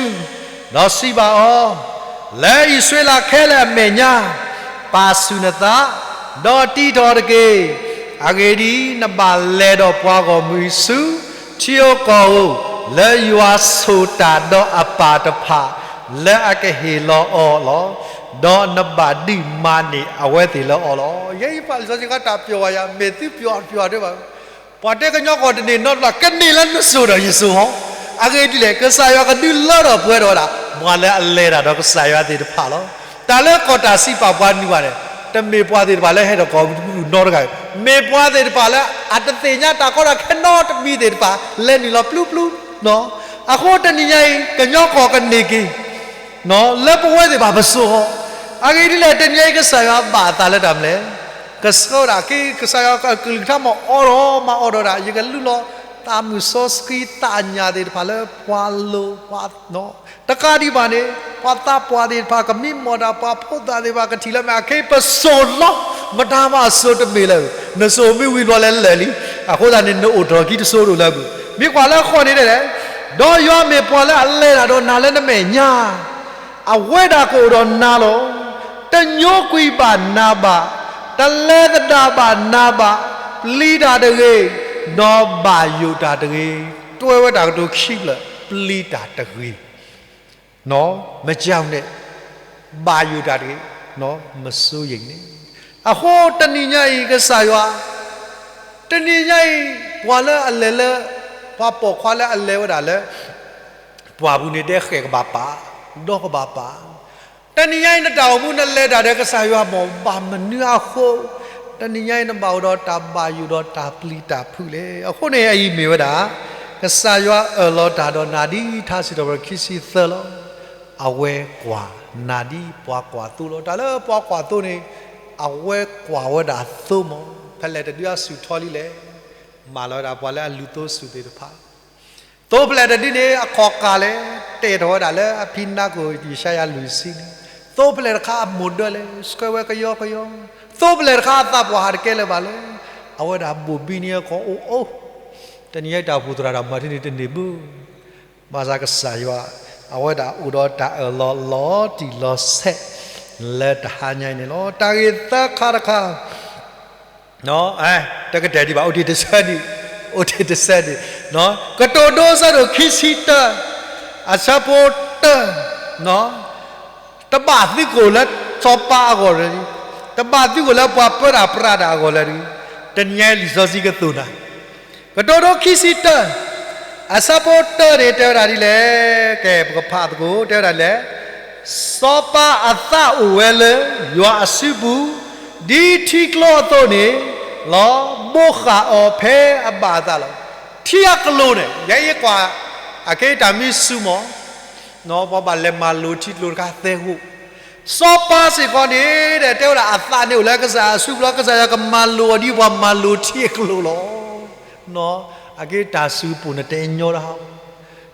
ဒီးစံးဘၣ်အီၤ, လၢအံၣ်စရ့လးခဲလၢာ်အမဲာ်ညါ, ပာ်ဆူၣ်နသး, ဒီးတံထီၣ်တက့ၢ်. အဂ့ၢ်ဒ်အံၤ, နဘၣ်လဲၤဒီးပှၤဂီၢ်မုၢ်ဆူ ထံဧိၤကီၢ်ဧိၤ, လၢယွၤဆိၣ်တၢ်ဒီးအပၢ်တဖၣ် လၢအကဟ့ၣ်လီၤအီၤလီၤ. ဒီးနဘၣ်ဒုးမၤန့ၢ်အဝဲသ့ၣ်လၢအီၤလီၤ. ယဲယပာ်လံာ်စီဆှံခါတၢ်ပျီၤဝဲယၤ, မ့ၢ်သုပျီၤတပျီၤတဘၣ် ပှၤတဲကညီကီၢ်တန့ၢ်နီတဘျီ ကန့ၢ်လၢနစိၤဒီးယစိၤဟီ. အဂ့ၢ်ဒ်လဲၣ်, ကစၢ်ယွၤကဒုးလၢထီၣ်ပှဲၤထီၣ်ဝဲဒၣ် ပှၤလၢအလဲၤတၢ်ဒီးကစၢ်ယွၤသ့ၣ်တဖၣ်လီၤ. တၢ်လၢကီၢ်တၢ်စံးပာ်ပှၤနုာ်ဘၣ်န့ၣ် တမ့ၢ်ပှၤသ့ၣ်တဖၣ်လၢဟဲထီၣ်ကီၢ်ပူၤတဖုနီတဂၤ, မ့ၢ်ပှၤသ့ၣ်တဖၣ်လၢအတသ့ၣ်ညါတၢ်ကီတၢ်ခဲနီတမံၤသ့ၣ်တဖၣ် လဲၤနုာ်လီၤပျူပျူ အဃိတနံၤညါအံၤ ကညီကီၢ်ကန့ၢ်က့ၤ လၢပဝဲသ့ၣ်တဖၣ်ပစိၤဃီ. အဂ့ၢ်ဒ်လဲၣ် တနံၤညါအံၤ ကစၢ်ယွၤဘၣ်အသးလၢတၢ်မနုၤလဲၣ်. ကစၢ်ဒၣ်က့ ကစၢ်ယွၤကလုၢ်ကထါမ့ၢ်အိးထီၣ်မၤအိးထီၣ်ဒၣ် ယကလူလီၤ သးမုၢ်စီဆှံသးညၣ်သ့ၣ်တဖၣ်လၢပှၤလိၤပှၤ တကးဒံးဘၣ်န့ၣ် ပှၤသးပှၢ်သ့ၣ်တဖၣ် ကမံမီၢ်တၢ် ပှၤဖိသၣ်သ့ၣ်တဖၣ် ကထံၣ်လၢမ့ၢ်အခဲအံၤ ပစိၤလီၤ. မတၤမၤအစိၤတမ့ၢ်လၢၤ, နစိၤမ့ၢ်ဝံၤဘျီလၢလၢာ်လံ. အဃိသတးန့ၣ် နအိၣ်ထီၣ်ခံတစိၤဒိၣ်လၢအပူၤ, မ့ၢ်ကွၢ်လၢဃီန့ၣ်တဲလဲၣ်, ဒီးယွၤမ့ၢ်ပှၤလၢအလဲၤတၢ်ဒီးနၤလၢနမဲာ်ညါ အဝဲဒၣ်ကအိၣ်ဒီးနၤလီၤ. တညိကွံာ်ဘၣ်နၤဘၣ်, တလဲၤသဒၣ်ဘၣ်နၤဘၣ်, ပျံၤတၢ်တဂ့ၤ, ဒီးဘၣ်ယိၣ်တၢ်တဂ့ၤ. တွဲဝဲတၢ်ကတိၤခံဖျၢၣ်, ပျံၤတၢ်တဂ့ၤ, မကၢ်န့ၣ်, ဘၣ်ယိၣ်တၢ်တဂ့ၤ, မစိယံၤန့ၣ်. အဃိတနံၤညါအံၤ ကစၢ်ယွၤ, တနံၤညါအံၤ ပှၤလၢအလဲၤလၢ, ပှၤပိာ်ခွါလၢအလဲၤဝဲဒၣ်လၢ ပှၢ်ပူၤန့ၣ် တဲဃဲၣ်ကဘၣ်ပာ်, ဒီကဘၣ်ပာ်. တနံၤညါအံၤ နတၢ်အိၣ်မူနလဲၤတၢ်ဒီးကစၢ်ယွၤမ့ၢ်ဘၣ်မနုၤအဃိ, တနံၤညါအံၤ နဘၣ်အိၣ်ဒီးတၢ်ဘၣ်ယိၣ်ဒီးတၢ်ပျံၤတၢ်ဖုးလဲၣ်. အဃိန့ၣ် အအံၤမ့ၢ်ဝဲဒၣ် ကစၢ်ယွၤအၢၣ်လီၤတၢ်ဒီးနၤဒ်ထါစံးထီၣ်ပတြၢၤခံဆံသၢလီၤ. အဝဲကွၢ်နၤဒ်ပှၤကွၢ်သိလီၤ. တၢ်လၢပှၤကွၢ်သိန့ၣ် အဝဲကွၢ်ဝဲဒၣ်သိမး, ဖဲလဲၣ်တဒုအစူၢ်ထီလံလဲၣ်. မၢလီၤဝဲဒၣ်ပှၤလၢအလုၢ်သိစူၢ်သ့ၣ်တဖၣ် သိဖဲလဲၣ်တဒုန့ၣ် အခီၣ်ကၢ်လဲၣ်, တဲထီၣ်ဝဲဒၣ်လၢအဖံနါကိၣ်ယၡါယၤလွံၢ်ဆံန့ၣ်, သိဖဲလဲၣ်တခါအမိၢ်ဒၢလဲၣ်, ဆှၢဝဲကယီကယီ, သိဖဲလဲၣ်တခါအသးပှၢ်ဟးတကဲလၢၤဘၣ်လဲၣ်, အဝဲဒၣ်ဘိၣ်ဘံန့ၢ်အခီၣ်အိၣ်အိၣ်, တနံၤညါအံၤတၢ်အိၣ်ဖှိၣ်သရၣ်တၢ်မၤထံန့ၣ်တန့ၢ်ဘၣ်. ဘၣ်ဆၣ်ကစၢ်ယွၤ အဝဲဒၣ်အိၣ်ဒီးတၢ်အၢၣ်လီၤလီၤတံၢ်လီၤဆဲး လၢတဟါညါအံၤန့ၣ်လီၤ. တၢ်ဂ့ၢ်သၢခါတခါ တကတဲာ်ဒံးဘၣ် အိၣ်တ့ၢ်တဆၢဒံး, အိၣ်တ့ၢ်တဆၢဒံး, ကတိၤဒိအဆၢဒိၣ်ခံဆံတၢ, အဆၢဖိတၢ, တဘၣ်သုကအိၣ်လၢစီၤပၤအဂီၢ်လၢၤ, တဘၣ်သုကအိၣ်လၢပှၤပၢတၢ်ပြးတၢ်အဂီၢ်လၢၤတဂ့ၤ, တနံၤညါအံၤလံာ်စီဆှံကသိၣ်နၤ, ကတိၤဒိခံဆံတၢ, အဆၢဖိတၢန့ၣ် တဲဝဲဒၣ်ဒ်လဲၣ်, ကဲ ပကဖးသကိး တဲဝဲဒၣ်လဲၣ်, စီၤပၤအသးအိၣ်ဝဲလၢယွၤအစုပူၤ, ဒ်ထံကျိအသိးန့ၣ်လီၤ. ဘိးဃာ်အီၤဖဲအဘၣ်အသးလီၤ. ထံအကျိၤန့ၣ် ယဲယကွၢ် အကဲတၢ်မံဆူၣ်မး, ပှၤဘၣ်လဲၤမၤလိာ်ထံကျိၤတခါသဲဂိၢ်, စီၤပၤစ့ၢ်ကီးန့ၣ် တဲဝဲဒၣ်အသးန့ၣ်အိၣ်လၢကစၢ်ယွၤအစုပူၤလီၤ. ကစၢ်ယွၤကမၤလိာ်အီၤဒ်ပှၤမၤလိာ်ထံအကျိၤလီၤ. အကဲတၢ်စုပူၤန့ၣ်တညီတဟါ ထံ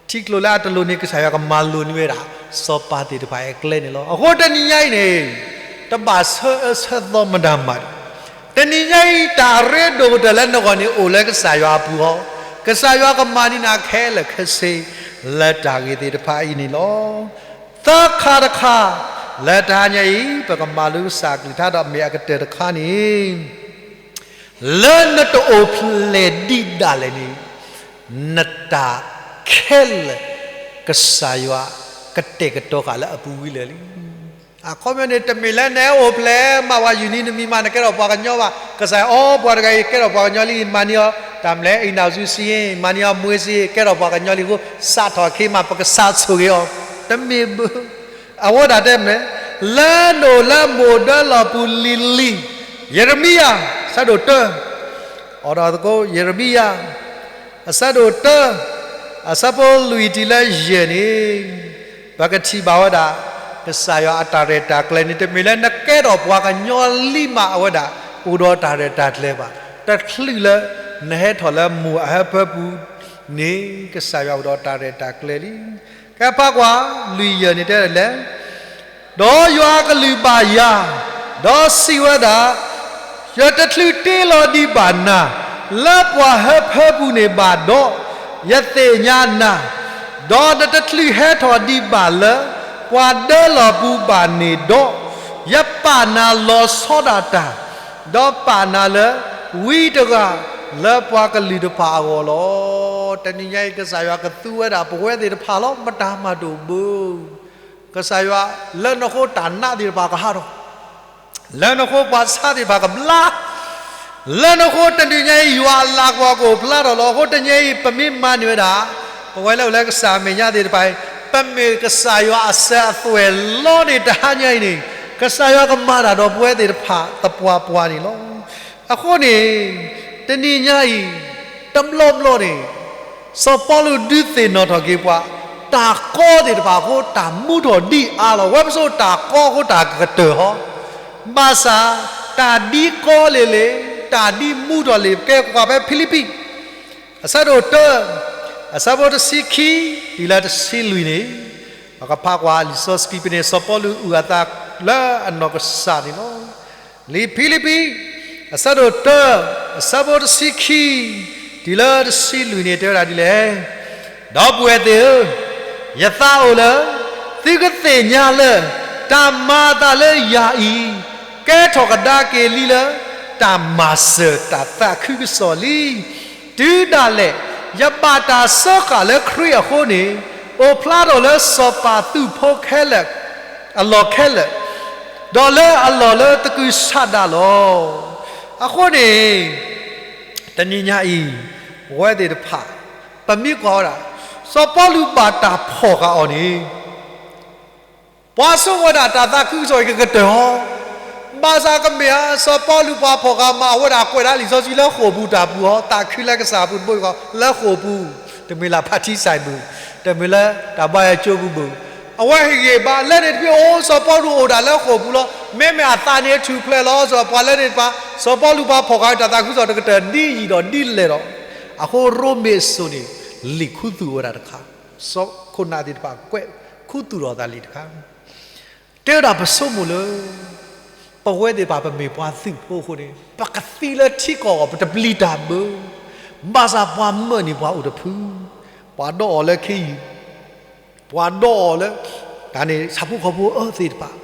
ကျိၤလၢအတလိၤန့ၣ် ကစၢ်ယွၤကမၤလိာ်န့ၢ်ဝဲဒၣ် စီၤပၤသ့ၣ်တဖၣ်အကျဲန့ၣ်လီၤ. အဃိတနံၤညါအံၤန့ၣ် တဘၣ်ဆၢအၢဆၢသီမတၤမၤ, တနံၤညါအံၤ တၢ်ရ့ဒိၣ်ကတၢၢ်လၢနဂီၢ်န့ၣ် အိၣ်လၢကစၢ်ယွၤအပူၤလီၤ. ကစၢ်ယွၤကမၤန့ၢ်နၤခဲလၢာ်ခဲဆ့ လၢတၢ်ဂ့ၢ်သ့ၣ်တဖၣ်အံၤန့ၣ်လီၤ. သၢခါတခါ လၢတဟါညါအံၤ ပကမၤလိကစၢ်အကလုၢ်ကထါဒီးမ့ၢ်အကတၢၢ်တခါန့ၣ် လၢနတအိၣ်ဖျဲၣ်ဒံးဒၣ်လဲာ်န့ၣ် နတၢ်ခဲလၢာ် ကစၢ်ယွၤကတဲာ်ကတီၤဃာ်လၢအပူၤဝံၤလၢာ်လံ. အခီပညီန့ၣ် တမ့ၢ်လၢနအိၣ်ဖျဲၣ်မးဝဲယုၢ်နံၤနမံၤမး နကဲထီၣ်ပှၤကညီဘၣ်. ကစၢ်ယွၤ အိ ပှၤတဂၤအံၤကဲထီၣ်ပှၤကညီလံ မၤန့ၢ်အီၤ တၢ်မလဲၣ် အံနၣ်စူစံ မၤန့ၢ်အီၤမွ့စံ ကဲထီၣ်ပှၤကညီလံအဃိ စးထီၣ်အခ့မး ပကစးဆိၣ်ဂ့ၤအီၤ တမ့ၢ်ဘၣ်. အဝဲဒၣ်တဲမ့ၢ် လၢနအိၣ်လၢမိၢ်ဒၢလီၢ်ပူၤလံၤလံၤ, ယံးရမံယၤ ဆၢဒိၣ်တၢ, အိးထီၣ်သကိး ယံးရမံယၤ အဆၢဒိၣ်တၢ, အဆၢဖိလွံၢ်တုၤလၢယဲၢ်န့ၣ်, ပကထံၣ်ဘၣ်ဝဲဒၣ် ကစၢ်ယွၤအတၢ်ရဲၣ်တၢ်ကျဲၤန့ၣ် တမ့ၢ်လၢနကဲထီၣ်ပှၤကညီလံမး အဝဲဒၣ်အိၣ်ဒီးတၢ်ရဲၣ်တၢ်ကျဲၤဘၣ်. တချုးလၢ နဟဲထီၣ်လၢမိၢ်အဟၢဖၢပူၤန့ၣ် ကစၢ်ယွၤအိၣ်ဒီးတၢ်ရဲၣ်တၢ်ကျဲၤလံ. ကဲဖးကွၢ် လွံၢ်ယဲၢ်န့ၣ်တဲဒ်လဲၣ် ဒီးယွၤအကလုၢ်ဘၣ်ယၤ, ဒီးစံးဝဲဒၣ်, ယတချုးတ့လီၤဒံးဘၣ်နၤ, လၢပှၤဟၢဖၢပူၤန့ၣ်ဘၣ်ဒီး, ယသ့ၣ်ညါနၤ, ဒီးနတချုးဟဲထီၣ်ဒံးဘၣ်လၢ ပှၤဒၢလီၤပူၤဘၣ်န့ၣ်ဒီး, ယပာ်နၤလီၤဆီဒၣ်တၢ်, ဒီးပာ်နၤလၢ ဝံတဂၤလၢပှၤကလုာ်တဖၣ်အဂီၢ်လီၤ. တနံၤညါအံၤ ကစၢ်ယွၤကသူဝဲဒၣ်ပဝဲသ့ၣ်တဖၣ်လီၤ. မတၤမၤတအိၣ်ဘၣ်. ကစၢ်ယွၤ လၢနဃိတၢ်နးသ့ၣ်တဖၣ်ကဟးထီၣ်, လၢနဃိပှၤဆါသ့ၣ်တဖၣ်ကဘျါ, လၢနဃိတနံၤညါအံၤ ယွၤအလၤကပီၤကအိၣ်ဖျါထီၣ်လီၤ. အဃိတနံၤညါအံၤ ပမ့ၢ်မၤန့ၢ်ဝဲဒၣ် ပဝဲလၢအိၣ်လၢကစၢ်အမဲာ်ညါသ့ၣ်တဖၣ်အံၤ, ပမ့ၢ်ကစၢ်ယွၤအစၢၤအသွဲၣ်လီၤန့ၣ် တဟါညါအံၤန့ၣ် ကစၢ်ယွၤကမၤတၢ်ဒီးပဝဲသ့ၣ်တဖၣ်သပှၢ်ပှၢ်န့ၣ်လီၤ. အဃိန့ၣ် တနံၤညါအံၤ တဘျီဘျီန့ၣ် စီၤပီလူးဒုးသ့ၣ်နီၣ်ထီၣ်က့ၤပှၤ တၢ်ကီသ့ၣ်တဖၣ်အဃိ တၢ်မူထီၣ်ဒံးအါလီၤ. ဝဲပစိာ်တၢ်ကီအဃိ တၢ်ကကတၢၢ်ဟီ, ဘၣ်ဆၣ် တၢ်ဒ်ကီလံၤလံၤ တၢ်ဒ်မူထီၣ်လံၤ ကဲကွၢ်ဖဲဖံလံးပံး အဆၢဒိၣ်တၢ အဆၢဖိတဆံခံ တုၤလၢတဆံလွံၢ်န့ၣ်, ပကဖးကွၢ်လံာ်စီဆှံဖဲန့ၣ် စီၤပီလူးအုၣ်အသးလၢအနီၢ်ကစၢ်န့ၣ်လီၤ. လံာ်ဖံလံးပံး အဆၢဒိၣ်တၢ အဆၢဖိတဆံခံ တုၤလၢတဆံလွံၢ်န့ၣ် တဲဝဲဒၣ်ဒ်လဲၣ်, ဒီပုၢ်ဝဲၢ်သ့ၣ်ဧၢ, ယသးအိၣ်လၢ သုကသ့ၣ်ညါလၢ တၢ်မၤအသးလၢယၤအံၤ ကဲထီၣ်ကဒါက့ၤလံလၢ တၢ်မၤစၢၤတၢ်သးခုကစီၣ်လံ. တုၤဒၣ်လဲာ် ယဘၣ်တၢ်စၢဃာ်လၢခရံာ်အဃိန့ၣ်, အိၣ်ဖျါထီၣ်လၢစီၤပၤသုးဖိခဲလၢာ် အလီၢ်ခဲလၢာ်, ဒီးလၢအလီၢ်လၢသကုၤဆးဒးလီၤ. အဃိန့ၣ် တနံၤညါအံၤ ပဝဲသ့ၣ်တဖၣ် ပမ့ၢ်ကွၢ်ဝဲဒၣ် စီၤပီလူးဘၣ်တၢ်ဖီၣ်ဃာ်အီၤန့ၣ် ပှၤဆိကမိၣ်ဝဲဒၣ်တၢ်သးခုကစီၣ်အံၤကကတၢၢ်ဟီ, ဘၣ်ဆၣ်ကမ့ၢ်ဧါ, စီၤပီလူးပှၤဖီၣ်ဃာ်မၤအီၤဝဲဒၣ်ကွဲးဒၣ်လံာ်စီဆှံလၢဃိာ်ပူၤတၢ်ပူၤဟီ, သးခုလၢကစၢ်အပူၤတဘိယူၢ်ဃီ လၢဃိာ်ပူၤ, တမ့ၢ်လၢဖးထံစၢ်ဘုၣ်, တမ့ၢ်လၢတၢ်ဘါယွၤကၠိပူၤဘၣ်. အဝဲဟ့ၣ်ဂံၢ်ဘါ လၢန့ၣ်တဖုအိၣ် စီၤပီလူးအိၣ်ဒၣ်လၢဃိာ်ပူၤလီၤ. မ့မ့ၢ်အသးန့ၣ်ထူၣ်ဖျဲးလီၤ. စီၤပီလူးပှၤလၢန့ၣ်တဖၣ် စီၤပီလူးပှၤဖီၣ်ဃာ်တၢ်သးခုကစီၣ်တကတၢၢ်ဒ်ယံာ်ဒီးဒ်လဲၢ်ဒီး, အဃိရိမ့ၤအစိၤန့ၣ် လံာ်ခူသူၣ်ဝဲဒၣ်တခါ, စီၤခိၣ်နၢ်သ့ၣ်တဖၣ်ကွဲးခူသူၣ်ထီၣ်သးလံာ်တခါ တဲဝဲဒၣ်ပဆိကမိၣ်လၢ ပဝဲသ့ၣ်တဖၣ်ပမ့ၢ်ပှၤသုးဖိအဃိန့ၣ် ပကသံလၢထံကီၢ်အဂီၢ် ပတပျံၤတၢ်ဘၣ်. ဘၣ်ဆၣ်ပှၤမၢန့ၢ်ပှၤအိၣ်တဖု, ပှၤဒီးအီၤလၢခ့ယုၢ်, ပှၤဒီးအီၤလၢ တၢ်န့ၣ် ဆၣ်ဖိကီၢ်ဖိအၢသ့ၣ်တဖၣ်,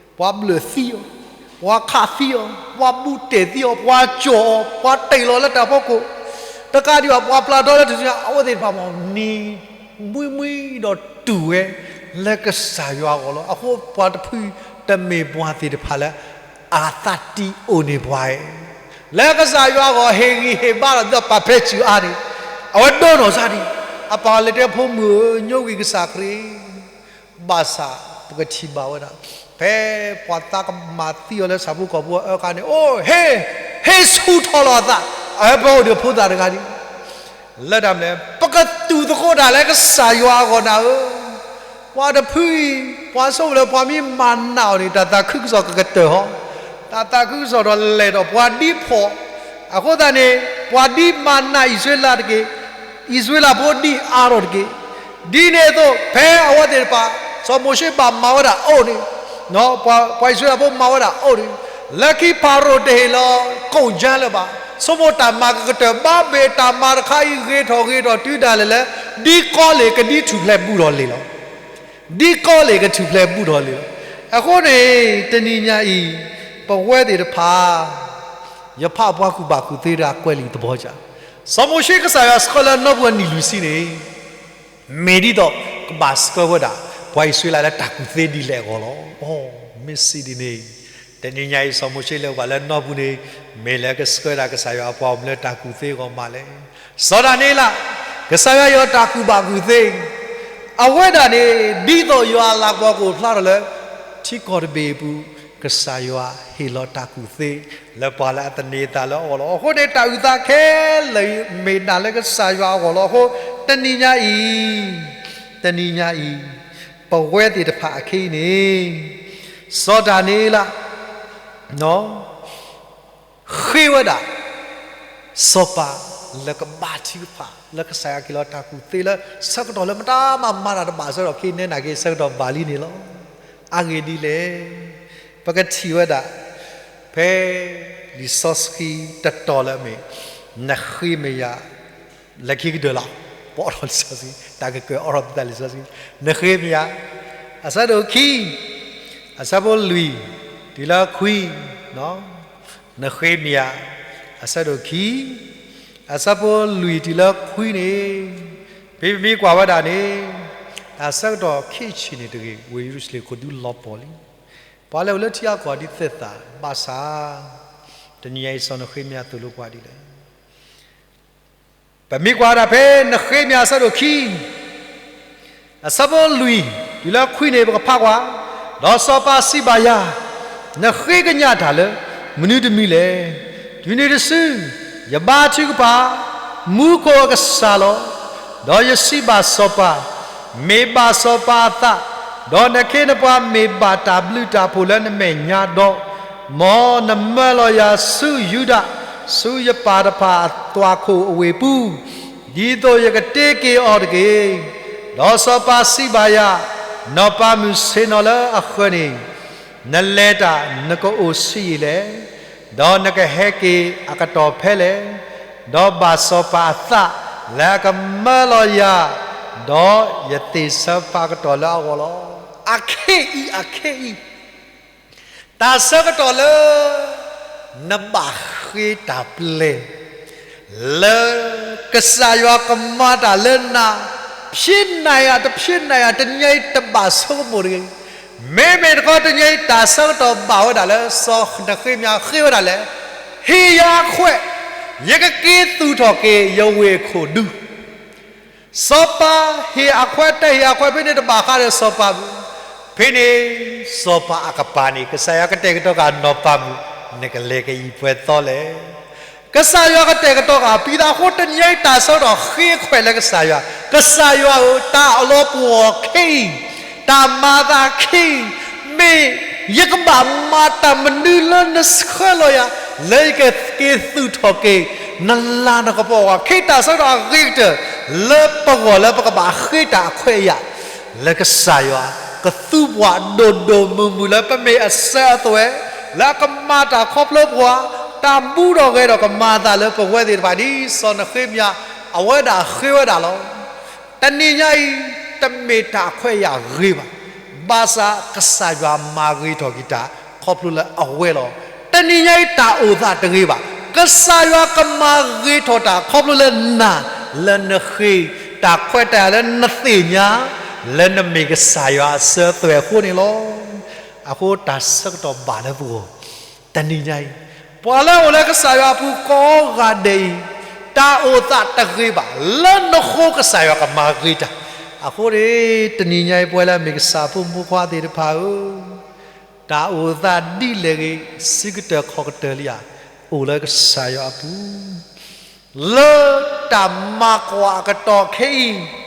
ပှၤဘျၢၣ်သံအီၤ, ပှၤခးသံအီၤ, ပှၤဘူးတဲာ်သံအီၤ, ပှၤကၠီၣ်အီၤ, ပှၤတ့ၢ်လီၤလၢတၢ်ဖီခိၣ်, တကးဒံးဘၣ် ပှၤပျၢ်ထီလၢထူၣ်စုညါ အဝဲသ့ၣ်တဖၣ်မ့ၢ် နံၤမှံမှံဒီးတူၢ်ဝဲ လၢကစၢ်ယွၤအဂီၢ်လီၤ. အဃိပှၤတဖုတမ့ၢ်ပှၤသ့ၣ်တဖၣ်လၢ အသးတံၢ်အိၣ်န့ၢ်ပှၤအံၤ, လၢကစၢ်ယွၤအဂီၢ် ဟ့ၣ်ဂံၢ်ဟ့ၣ်ဘါဒီး ဒ်သိးပာ်ဖဲစူၤအါန့ၣ်, အဝဲဒိးနီၢ်စၢ်ဒံး, အပၢ်လဲၤတဲဖိမုၣ်ဧၢ, ညိကွံာ်ကစၢ်ခရံာ် ဘၣ်ဆၣ်ပကထံၣ်ဘၣ်ဝဲဒၣ် ဖဲပှၤသးကမၤသံအီၤလၢဆၣ်ဖိကီၢ်ဖိအအၢခါန့ၣ်, အိၣ်ဟ့ၣ်, ဟ့ၣ်ဆူၣ်ထီၣ်လီၤအသး, အဝဲပှၤအိၣ်ဒီးဖိသၣ်တဂၤန့ၣ်, လၢတၢ်မနုၤလဲၣ်, ပကတူၢ်သကိးတၢ်လၢကစၢ်ယွၤအဂီၢ်နၤဧၢ. ပှၤတဖုအံၤ ပှၤဆိကမိၣ်လၢပှၤမ့ၢ်မၤနးအီၤန့ၣ် တၢ်သးခုကစီၣ်ကကတၢၢ်ဟီ, တၢ်သးခုကစီၣ်ဒီးလဲၤဒီးပှၤဒ်ဖှီၣ်, အဃိသတးန့ၣ် ပှၤဒ်မၤနးအံၣ်စရ့လးတက့ၢ်. အံၣ်စရ့လးဖိဒ်အါထီၣ်တက့ၢ်. ဒ်န့ၣ်အသိး ဖဲအဝဲသ့ၣ်တဖၣ် စီၤမိၤၡ့ဘၣ်မၤဝဲဒၣ်အအိၣ်န့ၣ်, ပှၤအံၣ်စရ့လးဖိမၤဝဲဒၣ်အအိၣ်န့ၣ်, လၢခံဖၤရိၤတဟ့ၣ်လီၤကိၣ်ကၠၢလၢၤဘၣ်. ဆိကမိၣ်တၢ်မၤကကတၢၢ် ဘၣ်မ့ၢ်တၢ်မၤတခါအံၤ ဂ့ၤထီၣ်ဂ့ၤထီၣ်တုၤဒၣ်လဲာ်လၢ ဒ်ကီလ့ၣ်ကဒ်ထူၣ်ဖျဲးဘူးထီၣ်လံလီၤ. ဒ်ကီလ့ၣ်ကထူၣ်ဖျဲးဘူးထီၣ်လံလီၤ. အဃိန့ၣ် တနံၤညါအံၤ ပဝဲသ့ၣ်တဖၣ် ယဖးပှၤကူၣ်ဘၣ်ကူၣ်သ့တဂၤကွဲးလံာ်သဘီကၠၢ်, စီၤမိၤၡ့ကစၢ်ယွၤဆှၢလၢနီၢ်ပူၤအနံၣ်လွံၢ်ဆံန့ၣ် မ့ၢ်ဒ်သိးကဘၣ်ဆှၢဝဲဒၣ် ပှၤအံၣ်စရ့လးလၢတၢ်ကူၣ်သ့ဒ်လဲၣ်အဂီၢ်လီၤ. မ့ၢ်စံးဒ်န့ၣ်, တနံၤညါအံၤ စီၤမိၤၡ့လၢပှၤလၢနီၢ်ပူၤန့ၣ် မ့ၢ်လၢကဆှၢဒၣ်ကစၢ်ယွၤအပှၤအိၣ်မူလၢတၢ်ကူၣ်သ့အဂီၢ်မးလဲၣ်. စီၤဒၤနံးယ့လး, ကစၢ်ယွၤအံၤတၢ်ကူၣ်ဘၣ်ကူၣ်သ့ အဝဲဒၣ်န့ၣ် ဒ်သိးယွၤအလၤကပီၤကအိၣ်ဖျါထီၣ်လၢ ထံကီၢ်တဘ့ၣ်အပူၤ, ကစၢ်ယွၤဟ့ၣ်လီၤတၢ်ကူၣ်သ့ လၢပှၤလၢအသန့ၤအသးလၢအီၤလီၤ. အဃိန့ၣ် တၢ်အုၣ်သးခဲလၢာ်အံၤ မ့ၢ်ဒၣ်လၢကစၢ်ယွၤအဂီၢ်လီၤ. အဃိ တနံၤညါအံၤ, တနံၤညါအံၤ, ပဝဲသ့ၣ်တဖၣ်အခဲအံၤန့ၣ်, စီၤဒၤနံးယ့လး ဃ့ဝဲဒၣ် စီၤပၤလၢကဘါထုကဖၣ် လၢကစၢ်ယွၤကဟ့ၣ်လီၤတၢ်ကူၣ်သ့လၢ ဆၢကတီၢ်လၢမတၤမၤမၤတၢ်တဘၣ်အဆၢကတီၢ် ခဲအံၤနဲနာ်က့ ဆၢကတီၢ်ဘၣ်လံန့ၣ်လီၤ. အဂ့ၢ်ဒ်လဲၣ်, ပကထံၣ်ဝဲဒၣ် ဖဲလံာ်စီဆှံတတီၤလၢအမ့ၢ် နဃ့မ့ၢ်ယၤ, လၢခံကတၢၢ်လီၤ, ပအိးထီၣ်လံာ်စီဆှံ, တၢ်ကကၢၢ်အိးထီၣ်သးလံာ်စီဆှံ, နဃ့မ့ၢ်ယၤ, အဆၢဒိၣ်ခံ, အဆၢဖိလွံၢ်, တုၤလၢခွံ, နဃ့မ့ၢ်ယၤ, အဆၢဒိၣ်ခံ, အဆၢဖိလွံၢ်တုၤလၢခွံန့ၣ်, ဖဲပမ့ၢ်ကွၢ်ဝဲဒၣ်န့ၣ်, တၢ်ဆၢကတီၢ်ခဲအံၤဆ့ၣ်န့ၣ်တဂ့ၤ, ဝ့ၢ်ယရူၤၡလ့ၣ်ခိၣ်ဒူလီၤပှီၢ်လံ, ပှၤလၢအိၣ်လၢထံအကီၢ်ဒ်သ့ၣ်သၣ်, ဘၣ်ဆၣ်, တနံၤညါအံၤစီၤနဃ့မယၤသိၣ်လိပှၤဒ်လဲၣ်. ပမ့ၢ်ကွၢ်ဒၣ်ဖဲနဃ့မယၤအဆၢဒိၣ်ခံ, အဆၢဖိလွံၢ်, တုၤလၢခွံန့ၣ် ပကဖးကွၢ်, ဒီးစီၤပၤစံးဘၣ်ယၤ, နဃ့ကညးတၢ်လၢမနုၤတမံၤလဲၣ်. တုၤနုၤတစု, ယဘါထုကဖၣ်, မူခိၣ်အကစၢ်လီၤ. ဒီးယစံးဘၣ်စီၤပၤ, မ့ၢ်ဘၣ်စီၤပၤအသး, ဒီးနခ့နပှၤမ့ၢ်ဘၣ်တၢ်ဘျုးတၢ်ဖှိၣ်လၢနမဲာ်ညါဒီး, မ်နမၢလီၤယၤဆူယူဒၤ, ဆူယပၢ်တဖၣ်အသွၣ်ခိၣ်အဝ့ၢ်ပူၤ, ဒ်သိးယကတ့က့ၤအီၤတက့ၢ်. ဒီးစီၤပၤစံးဘၣ်ယၤ, နီၢ်ပၤမုၣ်ဆ့ၣ်နီၤလၢအဃၢၤန့ၣ်, နလဲၤတၢ်နကအိၣ်ဆံးယံာ်လဲၣ်, ဒီးနကဟဲက့ၤအကတီၢ်ဖဲလဲၣ်. ဒီးဘၣ်စီၤပၤအသးလၢအကမၢလီၤယၤ, ဒီးယသ့ၣ်ဆၢဖးကတီၢ်လၢအဂီၢ်လီၤ. အခဲအံၤ, အခဲအံၤ, တၢ်ဆၢကတီၢ်လၢ နဘၣ်ဃ့တၢ်ပျဲၢ် လၢကစၢ်ယွၤကမၤတၢ်လၢနၤ, ဖျ့နၤယၤ တဖျ့နၤယၤ တနံၤညါအံၤတဘၣ်ဆိကမိၣ်တဂ့ၤ. မ့မ့ၢ်တခီတနံၤညါအံၤ တၢ်ဆၢကတီၢ်ဘၣ်ဝဲဒၣ်လၢ စီၤနဃ့မယၤဃ့ဝဲဒၣ်လဲၣ်, ဟ့ၣ်ယၤအခွဲး, ယကက့ၤသူၣ်ထီၣ်က့ၤယဝ့ၢ်အခိၣ်ဒူ စီၤပၤဟ့ၣ်အခွဲး တၢ်ဟ့ၣ်အခွဲးဖဲန့ၣ်တဘၣ်ဃးဒီးစီၤပၤဘၣ်. ဖဲန့ၣ် စီၤပၤအကပၤန့ၣ် ကစၢ်ယွၤကတဲာ်ကတီၤဃာ်နီၢ်ပၤမုၣ်, နကလဲၤကအံၤပှဲၤသီလဲၣ်. ကစၢ်ယွၤကတဲာ်ကတီၤဃာ်ပံသးအဃိ တနံၤညါအံၤတၢ်ဆၢကတီၢ်ဃ့ခွဲးလၢကစၢ်ယွၤ, ကစၢ်ယွၤဧၢ, တၢ်အလီၤပှီၢ်ခဲအံၤ, တၢ်မၤအသးခဲအံၤ, မ့ၢ်ယကဘၣ်မၤတၢ်မနုၤလၢနဆှၢလီၤယၤ, လၢယကက့ၤသူၣ်ထီၣ်က့ၤ နလၤနကပီၤအဂီၢ်, ခဲအံၤတၢ်ဆၢကတီၢ်အဂ့ၤကတၢၢ် လၢပဂီၢ်လၢပကဘၣ်ဃ့တၢ်အခွဲးအယာ်, လၢကစၢ်ယွၤကသူပှၤဒိၣ်ဒိၣ်မုၢ်မုၢ်လၢပမ့ၢ်အစၢၤအသွဲၣ်, လၢအကမၤတၢ်ခီဖျိပှၤ, တၢ်ဘူးထီၣ်ဂဲၤထီၣ်ကမၤအသးလၢပဝဲသ့ၣ်တဖၣ် ဒ်စီၤနဃ့မယၤ အဝဲဒၣ်ဃ့ဝဲဒၣ်လီၤ. တနံၤညါအံၤ တမ့ၢ်တၢ်အခွဲးအယာ်ဂ့ၤဘၣ်, ဘၣ်ဆၣ်ကစၢ်ယွၤမၤဂ့ၤထီၣ်က့ၤတၢ် ခီဖျိလၢအဝဲလီၤ. တနံၤညါအံၤတၢ်အိၣ်သးတဂ့ၤဘၣ်, ကစၢ်ယွၤကမၤဂ့ၤထီၣ်တၢ်ခီဖျိလၢနၤ, လၢနဃ့တၢ်ခွဲးတၢ်ယာ်လၢနသ့ၣ်ညါ, လၢနမ့ၢ်ကစၢ်ယွၤအစၢၤအသွဲၣ်အဃိန့ၣ်လီၤ. အဃိတၢ်ဆၢကတီၢ်ဘၣ်လၢပဂီၢ်, တနံၤညါအံၤ, ပှၤလၢအိၣ်လၢကစၢ်ယွၤအပူၤကိးဂၤဒဲးအံၤ, တၢ်အိၣ်သးတဂ့ၤဘၣ်, လၢနဃိကစၢ်ယွၤကမၤဂ့ၤတၢ်. အဃိန့ၣ် တနံၤညါအံၤ ပဝဲလၢအမ့ၢ်ကစၢ်ဖိမုၣ်ဖိခွါသ့ၣ်တဖၣ်ဧၢ, တၢ်အိၣ်သးဒ်လဲၣ်ဂ့ၤ, ဆံးကတၢၢ်ခီၣ်ကတၢၢ်လံဧါ, အိၣ်လၢကစၢ်ယွၤအပူၤ, လၢတၢ်မၤကွၢ်အကတီၢ်ခဲအံၤ,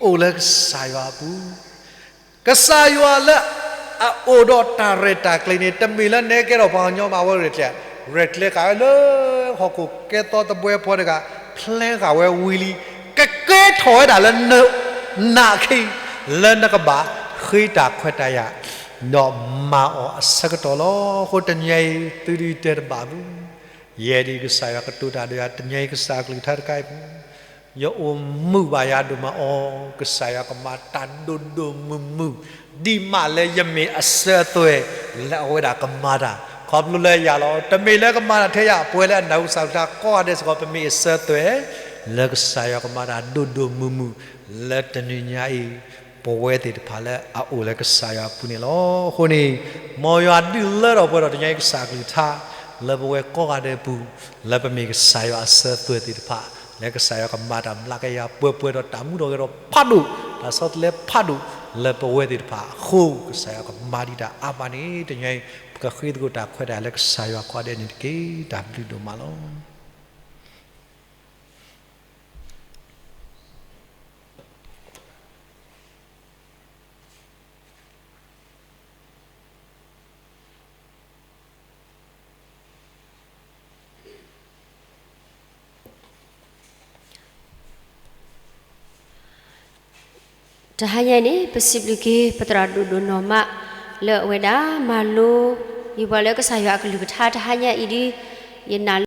အိၣ်လၢကစၢ်ယွၤအပူၤ ကစၢ်ယွၤလၢအအိၣ်ဒီးတၢ်ရဲၣ်တၢ်ကျဲၤန့ၣ် တမ့ၢ်လၢနကဲထီၣ်ပှၤကညီဘၣ်, အဝဲရဲၣ်ကျဲၤ, ရဲၣ်ကျဲၤဃာ်ဝဲလၢဟီၣ်ခိၣ်ကဲသီတဘှဲဖီတဂၤ, ဖျဲဃာ်ဝဲဝံၤလံ, ကကဲထီၣ်ဝဲဒၣ်လၢနနာ်ခဲအံၤ, လၢနကဘၣ်ဃ့တၢ်ခွဲးတၢ်ယာ်, ဒီးမၤအီၤအဆၢကတီၢ်လီၤ. အဃိတနံၤအံၤ သုဒုးတဲတဘၣ်ဘၣ် ယဲဒၣ်ကစၢ်ယွၤကတိၤတၢ်ဒီးယၤ တနံၤအံၤကစၢ်အကလုၢ်ကထါတခါအံၤပူၤ, ယအိၣ်မုာ်ဘၣ်ယၤဒိၣ်မးအီၤ, ကစၢ်ယွၤကမၤတၢ်ဒိၣ်ဒိၣ်မုၢ်မုၢ်, ဒ်မးလၢယမ့ၢ်အစၢၤအသွဲၣ်လၢအဝဲဒၣ်ကမၤတၢ်, ခီဖျိလၢယၤလီၤ. တမ့ၢ်လၢကမၤတၢ်ထဲယၤ, ပဝဲလၢအနၢ်ဟူကစၢ်ကလုၢ်ကထါကိးဂၤဒဲးစ့ၢ်ကီး ပမ့ၢ်အစၢၤအသွဲၣ် လၢကစၢ်ယွၤကမၤတၢ်ဒိၣ်ဒိၣ်မုၢ်မုၢ်, လၢတနံၤညါအံၤ ပဝဲသ့ၣ်တဖၣ်လၢအအိၣ်လၢကစၢ်ယွၤအပူၤန့ၣ်လီၤ. အဃိန့ၣ် မ်ယွၤဒုးလၢထီၣ်ပှဲၤထီၣ်တနံၤညါအံၤကစၢ်အကလုၢ်ကထါ လၢပဝဲကိးဂၤဒဲးအပူၤ, လၢပမ့ၢ်ကစၢ်ယွၤအစၢၤအသွဲၣ်သ့ၣ်တဖၣ်, လၢကစၢ်ယွၤကမၤတၢ်မျးကယၤပှဲၤပှဲၤဒီးတၢ်မူထီၣ်ဂဲၤထီၣ်ဖးဒိၣ်, တၢ်ဆီတလဲဖးဒိၣ်လၢပဝဲသ့ၣ်တဖၣ်အဃိ, ကစၢ်ယွၤကမၤဒံးတၢ်အါမးန့ၣ် တနံၤညါအံၤ ပကဃ့သကိးတၢ်ခွဲးတၢ်ယာ်လၢကစၢ်ယွၤကိးဂၤဒဲးန့ၣ်တက့ၢ်. တၢ်ဘျုးဒိၣ်မးလီၤ. တဟါညါအံၤန့ၣ် ပစံးဘျုးက့ၤပသရၣ်ဒိၣ်ဒိၣ်နီၢ်မး လၢအဝဲဒၣ်မၤလိ ယပှၤလၢကစၢ်ယွၤအကလုၢ်ကထါတဟါညါအံၤဒ် ယနာ်လၢ